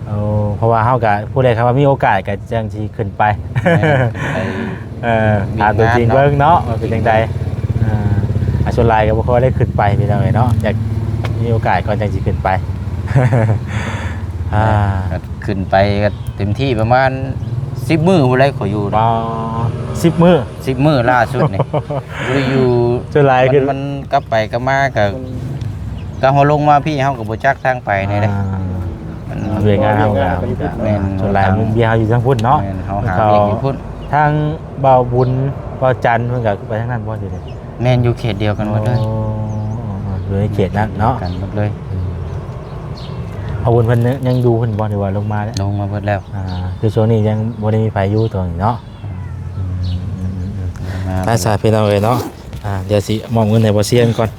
ໂອ້ ເພາະວ່າເຮົາກໍ ຜູ້ໃດຄຳວ່າມີໂອກາດກໍຈັ່ງຊິຂຶ້ນໄປ ແມ່ນ ຂຶ້ນໄປ ເອີ ຖາມຕົວຈິງເບິ່ງເນາະ ວ່າເປັນຈັ່ງໃດ. ອ່າ ສ່ວນຫຼາຍກໍບໍ່ຄ່ອຍໄດ້ຂຶ້ນໄປ ພີ່ນ້ອງເອີຍເນາະ ຢາກມີໂອກາດກ່ອນຈັ່ງຊິຂຶ້ນໄປ. ອ່າ ຂຶ້ນໄປກໍເຕັມທີ່ປະມານສິບມື້ພຸ້ນແຫຼະ ຂ້ອຍຢູ່ນະ. ອໍ ສິບມື້ ສິບມື້ລ່າສຸດນີ້ ບໍ່ໄດ້ຢູ່ ສ່ວນຫຼາຍ ມັນ ຄື ມັນກັບໄປກັບມາກໍ ກໍເຮົາລົງມາພີ້ ເຮົາກໍບໍ່ຈັກທາງໄປແນວໃດ ອ່າ ມັນ ວຽກງານເຮົາກໍ ແມ່ນ ສ່ວນຫຼາຍວຽກເຮົາຢູ່ທາງພຸ້ນເນາະ ແມ່ນ ເຮົາຫາວຽກຢູ່ພຸ້ນ. ທາງບ່າວບຸນ ບ່າວຈັນ ເພິ່ນກໍໄປທາງນັ້ນບໍ່? ຢູ່ນີ້ ແມ່ນ ຢູ່ເຂດດຽວກັນໝົດເລີຍ. ອໍ ຢູ່ໃນເຂດນັ້ນເນາະ ກັນໝົດເລີຍ. ອືມ ບ່າວບຸນເພິ່ນຍັງ ຍັງຢູ່ເພິ່ນບໍ່ ຫຼືວ່າລົງມາແລ້ວ? ລົງມາເບິດແລ້ວ. ອ່າ ຄືຊ່ວງນີ້ຍັງບໍ່ໄດ້ມີໃຜຢູ່ຕົງນີ້ເນາະ. ອືມ ອືມ ອືມ ອືມ ໄປຊະ ພີ່ນ້ອງເອີຍເນາະ. ອ່າ ດຽວຊິມອບເງິນໃຫ້ບໍ່ຊຽງກ່ອນ.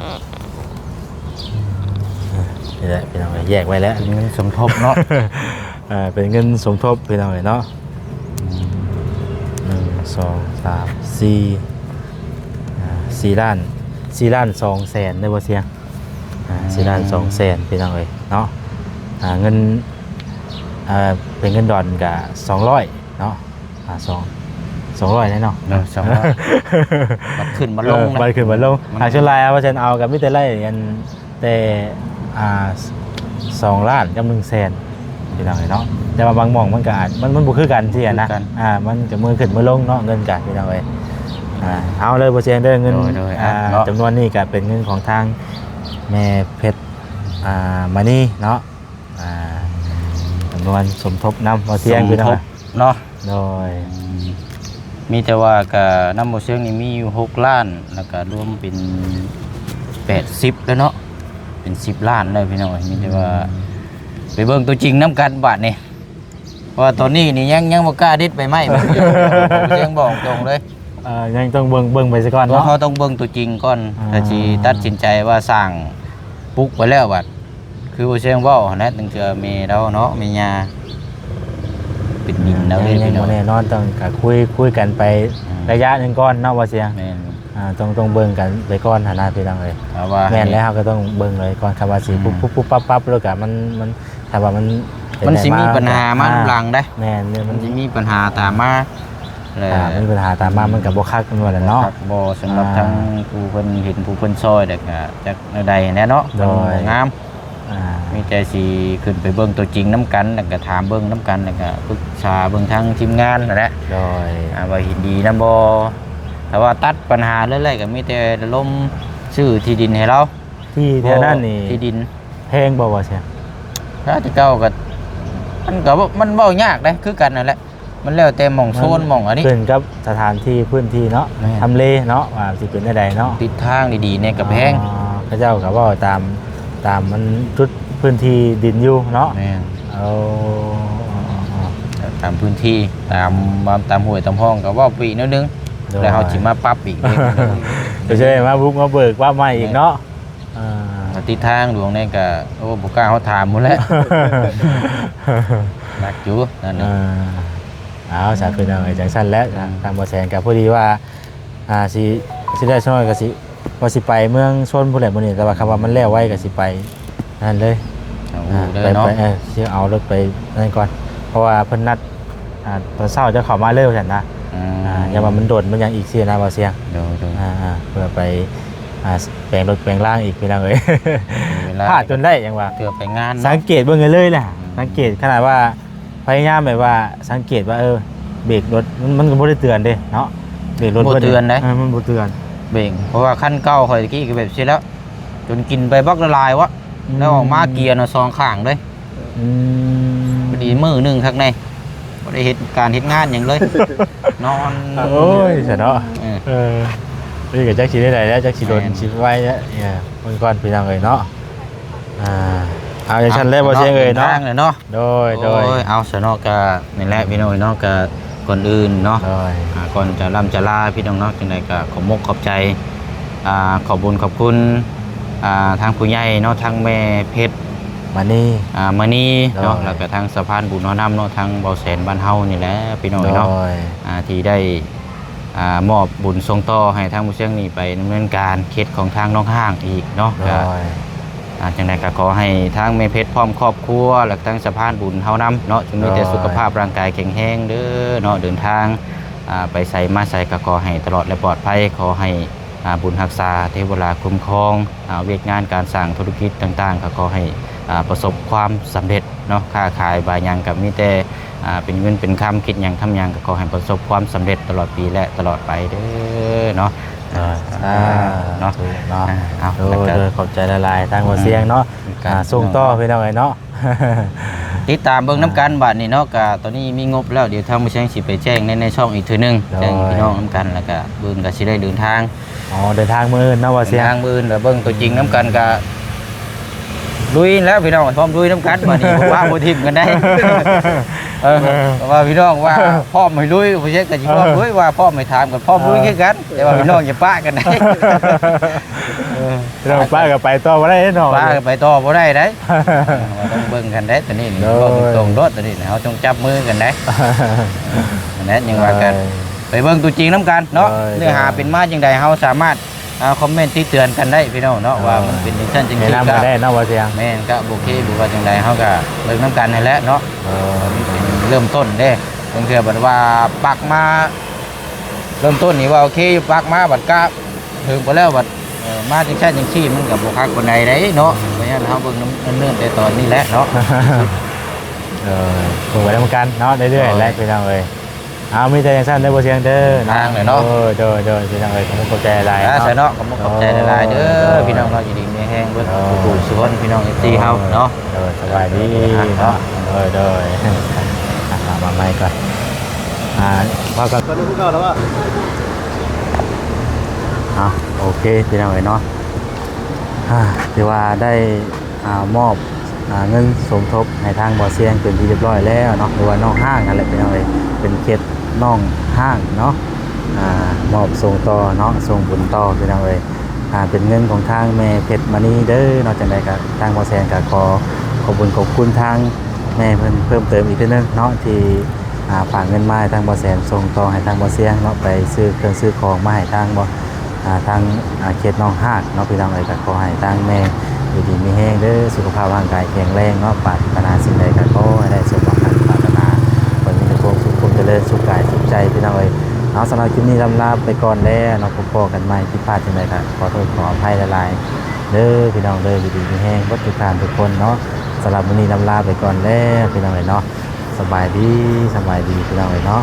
ອ່າ ນີ້ແຫຼະ ພີ່ນ້ອງເອີຍ ແຍກໄວ້ແລ້ວ ເປັນເງິນສົມທົບເນາະ. ເອີ ເປັນເງິນສົມທົບ ພີ່ນ້ອງເອີຍເນາະ. ອືມ ໜຶ່ງ ສອງ ສາມ ສີ່ ອ່າ ສີ່ລ້ານ ສີ່ລ້ານສອງແສນເດີ ບໍ່ຊຽງ. ອ່າ ສີ່ລ້ານສອງແສນ ພີ່ນ້ອງເອີຍເນາະ. ອ່າ ເງິນ ເອີ ເປັນເງິນດອນກະສອງຮ້ອຍເນາະ. ອ່າ ສອງ ສອງຮ້ອຍແຫຼະເນາະ ເນາະ ສອງຮ້ອຍ ບັດຂຶ້ນມາລົງ ເອີ ນະ ບັດຂຶ້ນມາລົງ ມັນ ອ່າ ສ່ວນຫຼາຍເອົາ ວ່າຊັ້ນ ເອົາກໍມີແຕ່ໄລ່ອັນແຕ່ ອ່າ ສອງລ້ານກັບໜຶ່ງແສນ ພີ່ນ້ອງເອີຍເນາະ. ແຕ່ວ່າບາງໝ່ອງມັນກໍອາດ ມັນ ມັນບໍ່ຄືກັນຊີ້ນະ ບໍ່ຄືກັນ ອ່າ ມັນກໍມື້ຂຶ້ນມື້ລົງເນາະ ເງິນກໍ ພີ່ນ້ອງເອີຍ. ອ່າ ເອົາເລີຍ ບໍ່ຊຽງເດີ ເງິນ ໂດຍ ໂດຍ ອ່າ ເນາະ ຈຳນວນນີ້ກໍເປັນເງິນຂອງທາງແມ່ເພັດ ອ່າ ມະນີເນາະ. ອ່າ ຈຳນວນສົມທົບນຳ ບໍ່ຊຽງ ສົມທົບ ພີ່ນ້ອງເນາະ. ໂດຍ ອືມ ມີແຕ່ວ່າກະນຳບໍ່ຊຽງນີ້ມີຢູ່ຫົກລ້ານ ແລ້ວກະລວມເປັນແປດສິບແລ້ວເນາະ ເປັນສິບລ້ານແລ້ວ ພີ່ນ້ອງເອີຍ. ມີແຕ່ວ່າ ອືມ ໄປເບິ່ງຕົວຈິງນຳກັນບາດນີ້ ເພາະວ່າຕອນນີ້ນີ້ຍັງ ຍັງບໍ່ກ້າເດັດໃບໄມ້ ບໍ່ຊຽງ ບອກຕົງເລີຍ. ເອີ ຍັງຕ້ອງເບິ່ງ ເບິ່ງໄປຊະກ່ອນເນາະ ເຮົາຕ້ອງເບິ່ງຕົວຈິງກ່ອນ ອ່າ ຖ້າຊິຕັດສິນໃຈວ່າສ້າງປຸກໄປແລ້ວ ບາດ ຄືບໍ່ຊຽງເວົ້າຫັ້ນແຫຼະ ຕັ້ງແຕ່ແມ່ລາວເນາະ ແມ່ຍ່າ ເປັນດິນແລ້ວເດ້ ຍັງ ຍັງບໍ່ແນ່ນອນ ຕ້ອງກະຄຸຍ ຄຸຍກັນໄປ ອືມ ໄລຍະໜຶ່ງກ່ອນເນາະ ບໍ່ຊຽງ. ແມ່ນ ອ່າ ຕ້ອງ ຕ້ອງເບິ່ງກັນໄປກ່ອນຫັ້ນນະ ພີ່ນ້ອງເອີຍ. ແມ່ນແລ້ວ ເຮົາກໍຕ້ອງເບິ່ງເລີຍກ່ອນ ຄັນວ່າຊິ ອືມ ປຸບໆປັບໆ ແລ້ວກະມັນ ມັນ ຖ້າວ່າມັນ ມັນຊິມີປັນຫາມາ ອ່າ ນຳຫຼັງເດ້. ແມ່ນ ມັນຊິມີປັນຫາຕາມມາ ແລ້ວ ຖ້າມີປັນຫາຕາມມາ ມັນກໍບໍ່ຄັກ ແມ່ນບໍ່ລະເນາະ? ບໍ່ຄັກ ບໍ່ ສຳລັບ ອ່າ ທາງຜູ້ເພິ່ນເຫັນ ຜູ້ເພິ່ນຊ່ອຍ ແລ້ວກໍຈັກແນວໃດແດ່ເນາະ. ໂດຍ ມັນບໍ່ງາມ. ອ່າ ມີແຕ່ຊິຂຶ້ນໄປເບິ່ງຕົວຈິງນຳກັນ ແລ້ວກໍຖາມເບິ່ງນຳກັນ ແລ້ວກໍປຶກສາເບິ່ງທາງທີມງານຫັ້ນແຫຼະ. ໂດຍ ອ່າ ວ່າເຫັນດີນຳບໍ່? ຖ້າວ່າຕັດປັນຫາເລີຍໆ ກໍມີແຕ່ລະດົມຊື້ທີ່ດິນໃຫ້ລາວ. ທີ່ແຖວນັ້ນນີ້ ທີ່ດິນແພງບໍ່ ວ່າຊະ? ຖ້າແຕ່ເກົ່າກໍ ມັນກໍ ມັນເວົ້າຍາກເດ້ ຄືກັນນັ້ນແຫຼະ. ມັນແລ້ວແຕ່ໝ່ອງໂຊນ ມັນ ໝ່ອງອັນນີ້ ຂຶ້ນກັບສະຖານທີ່ ພື້ນທີ່ເນາະ. ແມ່ນ ທຳເລເນາະ ວ່າຊິເປັນແນວໃດເນາະ. ຕິດທາງດີໆແດ່ກໍແພງ. ອໍ ເຂົາເຈົ້າກໍເວົ້າຕາມ ຕາມມັນຈຸດພື້ນທີ່ດິນຢູ່ເນາະ. ແມ່ນ. ໂອ້ ຕາມພື້ນທີ່ ຕາມ ຕາມຫ້ວຍຕາມຮ່ອງກໍເວົ້າໄປອີກແນວໜຶ່ງ. ໂດຍ. ແລ້ວເຮົາຊິມາປັບອີກເດ້. ບໍ່ໃຊ່ມາບຸກມາເບີກວ່າໃໝ່ອີກເນາະ. ແມ່ນ. ອ່າ ແລ້ວທິດທາງຫຼວງນີ້ກໍ ໂອ້ ບໍ່ກ້າເຮົາຖາມພຸ້ນແຫຼະ. ໜັກຢູ່ນັ້ນນະ. ອ່າ ເອົາ ສາທຸເນາະ ຈັ່ງຊັ້ນແຫຼະ. ອືມ ທາງບໍ່ແສງກໍພໍດີວ່າ ອ່າ ຊິ ຊິໄດ້ສັກໜ້ອຍກໍຊິ ວ່າຊິໄປເມືອງຊົນພຸ້ນແຫຼະມື້ນີ້ ແຕ່ວ່າຄຳວ່າມັນແລ້ວໄວກໍຊິໄປນັ້ນເລີຍ. ເອົາ ອ່າ ໄປ ໄປເນາະ. ເອີ ຊິເອົາລົດໄປນັ້ນກ່ອນ ເພາະວ່າເພິ່ນນັດ ອ່າ ຕອນເຊົ້າຈະເຂົ້າມາເລີຍວ່າຊັ້ນນະ. ອືມ ອ່າ ຢ່າວ່າມັນດົນມັນຫຍັງອີກຊີ້ນະ ບໍ່ສຽງ. ໂດຍໆ. ອ່າໆ ເພື່ອໄປ ອ່າ ແປງລົດແປງລາງອີກ ພີ່ນ້ອງເອີຍ. ເວລາ ພາດຈົນໄດ້ຫຍັງວ່າ ເພື່ອໄປງານເນາະ. ສັງເກດເບິ່ງໃຫ້ເລີຍແຫຼະ. ອືມ ສັງເກດຂະໜາດວ່າ ພະຍາຍາມແບບວ່າສັງເກດວ່າ ເອີ ເບຣກລົດ ມັນ ມັນກໍບໍ່ໄດ້ເຕືອນເດ້ເນາະ ເບຣກລົດ ບໍ່ເຕືອນເດ້. ເອີ ມັນບໍ່ເຕືອນເບຣກ ເພາະວ່າຄັນເກົ່າຂ້ອຍຕະກີ້ກໍແບບຊີ້ແຫຼະ ຈົນກິນໄປບັກຫຼາຍໆວະ. ອືມ ແລ້ວອອກມາເກຍນະສອງຂ້າງເລີຍ. ອືມ ພໍດີມື້ໜຶ່ງຄັກແນ່ ບໍ່ໄດ້ເຮັດການເຮັດງານຫຍັງເລີຍ ນອນ. ໂອ້ຍ ຊະເນາະ. ເອີ ເອີ ນີ້ກໍຈັກຊິໄດ້ໃດແລ້ວ ຈັກຊິດົນ ແມ່ນ ຊິໄວແລ້ວ. ເອີ ເບິ່ງກ່ອນ ພີ່ນ້ອງເອີຍເນາະ. ອ່າ ເອົາ ຈັ່ງຊັ້ນແຫຼະ ເອົາ ບໍ່ສຽງເອີຍເນາະ ເດີນທາງແຫຼະເນາະ. ໂດຍໆ. ໂອ້ຍ ເອົາ ຊະເນາະ ກະນີ້ແຫຼະ ພີ່ນ້ອງເອີຍເນາະ ກະກ່ອນອື່ນເນາະ ໂດຍ ອ່າ ກ່ອນຈະລ່ຳຈະລາ ພີ່ນ້ອງເນາະ ຈັ່ງໃດກະຂອບມຸກຂອບໃຈ ອ່າ ຂອບບຸນຂອບຄຸນ ອ່າ ທາງຜູ້ໃຫຍ່ເນາະ ທາງແມ່ເພັດ ມະນີ ອ່າ ມະນີເນາະ ໂດຍ ແລ້ວກະທາງສະພານບຸນເຮົານຳເນາະ ທາງເບົາແສນບ້ານເຮົານີ້ແຫຼະ ພີ່ນ້ອງເອີຍເນາະ ໂດຍ ອ່າ ທີ່ໄດ້ ອ່າ ມອບບຸນສົ່ງຕໍ່ໃຫ້ທາງໝູ່ຊຽງນີ້ໄປດຳເນີນການເຂດຂອງທາງໜອງຫ້າງອີກເນາະ. ໂດຍ ກະ ອ່າ ຈັ່ງໃດກໍຂໍໃຫ້ທາງແມ່ເພັດພ້ອມຄອບຄົວ ແລະ ທາງສະພານບຸນເຮົານຳເນາະ ຈົ່ງມີແຕ່ ໂດຍ ສຸຂະພາບຮ່າງກາຍແຂງແຮງເດີເນາະ ເດີນທາງ ອ່າ ໄປໃສມາໃສກໍຂໍໃຫ້ຕະຫຼອດ ແລະ ປອດໄພ ຂໍໃຫ້ ອ່າ ບຸນຮັກສາ ເທວະລາຄຸ້ມຄອງ ອ່າ ວຽກງານການສ້າງທຸລະກິດຕ່າງໆ ກໍຂໍໃຫ້ ອ່າ ປະສົບຄວາມສຳເລັດ ເນາະ ຄ້າຂາຍບາຫຍັງກໍມີແຕ່ ອ່າ ເປັນເງິນເປັນຄຳ ຄິດຫຍັງທຳຫຍັງກໍຂໍໃຫ້ປະສົບຄວາມສຳເລັດຕະຫຼອດປີ ແລະ ຕະຫຼອດໄປເດີເນາະ. ເອີ ສາທຸເນາະ ເນາະ. ເອົາ ໂດຍ ແລ້ວກໍ ໂດຍ ຂອບໃຈຫຼາຍໆ ທາງບໍ່ສຽງເນາະ ອືມ ອ່າ ສົ່ງຕໍ່ພີ່ນ້ອງເອີຍເນາະ ຕິດຕາມເບິ່ງນຳກັນບາດນີ້ເນາະ. ກະຕອນນີ້ມີງົບແລ້ວ ດຽວທາງບໍ່ສຽງຊິໄປແຈ້ງໃນ ໃນຊ່ອງອີກເທື່ອໜຶ່ງ ໂດຍ ແຈ້ງພີ່ນ້ອງນຳກັນ ແລ້ວກະເບິ່ງກະຊິໄດ້ເດີນທາງ ອໍ ເດີນທາງມື້ອື່ນເນາະ ວ່າເຊຍ ເດີນທາງມື້ອື່ນ ແລ້ວເບິ່ງຕົວຈິງນຳກັນ ກະລຸຍແລ້ວພີ່ນ້ອງ ພ້ອມລຸຍນຳກັນ ບາດນີ້ບໍ່ວ່າບໍ່ຖິ້ມກັນໄດ້. ເອີ ເອີ ວ່າພີ່ນ້ອງວ່າພ້ອມໃຫ້ລຸຍ ບໍ່ເຊຍກໍຊິພ້ອມ ເອີ ລຸຍ ວ່າພ້ອມໃຫ້ຖາມກັນ ພ້ອມລຸຍ ເອີ ຄືກັນ ແຕ່ວ່າພີ່ນ້ອງຢ່າປະກັນໄດ້. ເອີ ພີ່ນ້ອງປະກໍໄປຕໍ່ບໍ່ໄດ້ເນາະ ປະກໍໄປຕໍ່ບໍ່ໄດ້ໄດ໋. ເອີ ຕ້ອງເບິ່ງກັນໄດ໋ ຕົວນີ້ນີ້ ໂດຍ ເວົ້າຕົງໆໂລດ ຕົວນີ້ເຮົາຕ້ອງຈັບມືກັນໄດ໋. ເອີ ນັ້ນຍັງວ່າກັນ ໂດຍ ໄປເບິ່ງຕົວຈິງນຳກັນເນາະ ໂດຍ ເນື້ອຫາເປັນມາຈັ່ງໃດ ເຮົາສາມາດ ອ່າ ຄອມເມັນຕິເຕືອນກັນໄດ້ພີ່ນ້ອງເນາະ ເອີ ວ່າມັນເປັນຈັ່ງຊັ້ນຈັ່ງຊີ້ ແນະນຳກັນໄດ້ເນາະ ວ່າເຊຍ ແມ່ນ ກະບໍ່ໂອເຄບໍ່ວ່າຈັ່ງໃດ ເຮົາກະເລີ່ມນຳກັນຫັ້ນແຫຼະເນາະ. ເອີ ເປັນເລີ່ມຕົ້ນເດ້ ບາງເທື່ອບັດວ່າປັກມາ ເລີ່ມຕົ້ນນີ້ວ່າໂອເຄຢູ່ ປັກມາບັດກະເຖິງໄປແລ້ວບັດ ເອີ ມາຈັ່ງຊັ້ນຈັ່ງຊີ້ ມັນກະບໍ່ຄັກປານໃດເດ້ເນາະ. ເອີ ເພາະສະນັ້ນເຮົາເບິ່ງນຳ ເນີນໆແຕ່ຕອນນີ້ແຫຼະເນາະ. ເອີ ເບິ່ງໄປນຳກັນເນາະ ເລື້ອຍໆແຫຼະ ໂດຍ ພີ່ນ້ອງເອີຍ. ເອົາ ມີແຕ່ຈັ່ງຊັ້ນເດີ ບໍ່ສຽງເດີ ທາງເລີຍເນາະ. ໂດຍ ໂດຍ ໂດຍ ພີ່ນ້ອງເອີຍ ຂອບຄຸນຂອບໃຈຫຼາຍໆ ອ່າ ເນາະ ສະເນາະ ຂອບຄຸນຂອບໃຈຫຼາຍໆເດີ ໂດຍ ພີ່ນ້ອງເນາະ ຢູ່ດີມີແຮງເບິດ ໂດຍ ທຸກຜູ້ທຸກຄົນ ພີ່ນ້ອງເອັຟຊີເຮົາເນາະ. ໂດຍ ສະບາຍດີເນາະ ໂດຍ ໂດຍ ອ່າ ມາໃໝ່ກ່ອນ ອ່າ ເວົ້າກັນ ຕອນນີ້ຄືເກົ່າແລ້ວວ່າ ອ່າ ໂອເຄ ພີ່ນ້ອງເອີຍເນາະ ອ່າ ຖືວ່າໄດ້ ອ່າ ມອບ ອ່າ ເງິນສົມທົບໃຫ້ທາງບໍ່ສຽງເປັນທີ່ຮຽບຮ້ອຍແລ້ວເນາະ ຫຼືວ່າໜອງຫ້າງຫັ້ນແຫຼະພີ່ນ້ອງເອີຍ ເປັນເຂດໜອງຫ້າງເນາະ. ອ່າ ມອບສົ່ງຕໍ່ເນາະ ສົ່ງບຸນຕໍ່ພີ່ນ້ອງເອີຍ. ອ່າ ເປັນເງິນຂອງທາງແມ່ເພັດມະນີເດີເນາະ. ຈັ່ງໃດກໍທາງບໍ່ສຽງກໍຂໍຂອບບຸນຂອບຄຸນທາງແມ່ເພິ່ນເພີ່ມເຕີມອີກເທື່ອໜຶ່ງເນາະ ທີ່ ອ່າ ຝາກເງິນມາໃຫ້ທາງບໍ່ແສນ ສົ່ງຕໍ່ໃຫ້ທາງບໍ່ສຽງເນາະ ໄປຊື້ເຄື່ອງຊື້ຂອງມາໃຫ້ທາງບໍ່ ອ່າ ທາງ ອ່າ ເຂດໜອງຮາກເນາະ ພີ່ນ້ອງເອີຍ. ກໍຂໍໃຫ້ທາງແມ່ຢູ່ດີມີແຮງເດີ ສຸຂະພາບຮ່າງກາຍແຂງແຮງເນາະ ປາດຖະໜາສິ່ງໃດກໍຂໍໃຫ້ໄດ້ສົມຫວັງດັ່ງປາດຖະໜາ ຂໍໃຫ້ມີແຕ່ຄວາມສຸກຄວາມຈະເລີນ ສຸກກາຍສຸກໃຈ ພີ່ນ້ອງເອີຍເນາະ. ສຳລັບຄລິບນີ້ລຳລາໄປກ່ອນແລ້ວເນາະ ພວກພໍ້ກັນໃໝ່ ຜິດພາດຈັ່ງໃດກໍຂໍໂທດຂໍອະໄພຫຼາຍໆເດີ ພີ່ນ້ອງເດີ ຢູ່ດີມີແຮງເບິດທຸກທ່ານທຸກຄົນເນາະ. ສຳລັບມື້ນີ້ລຳລາໄປກ່ອນແລ້ວ ພີ່ນ້ອງເອີຍເນາະ. ສະບາຍດີ ສະບາຍດີ ພີ່ນ້ອງເອີຍເນາະ.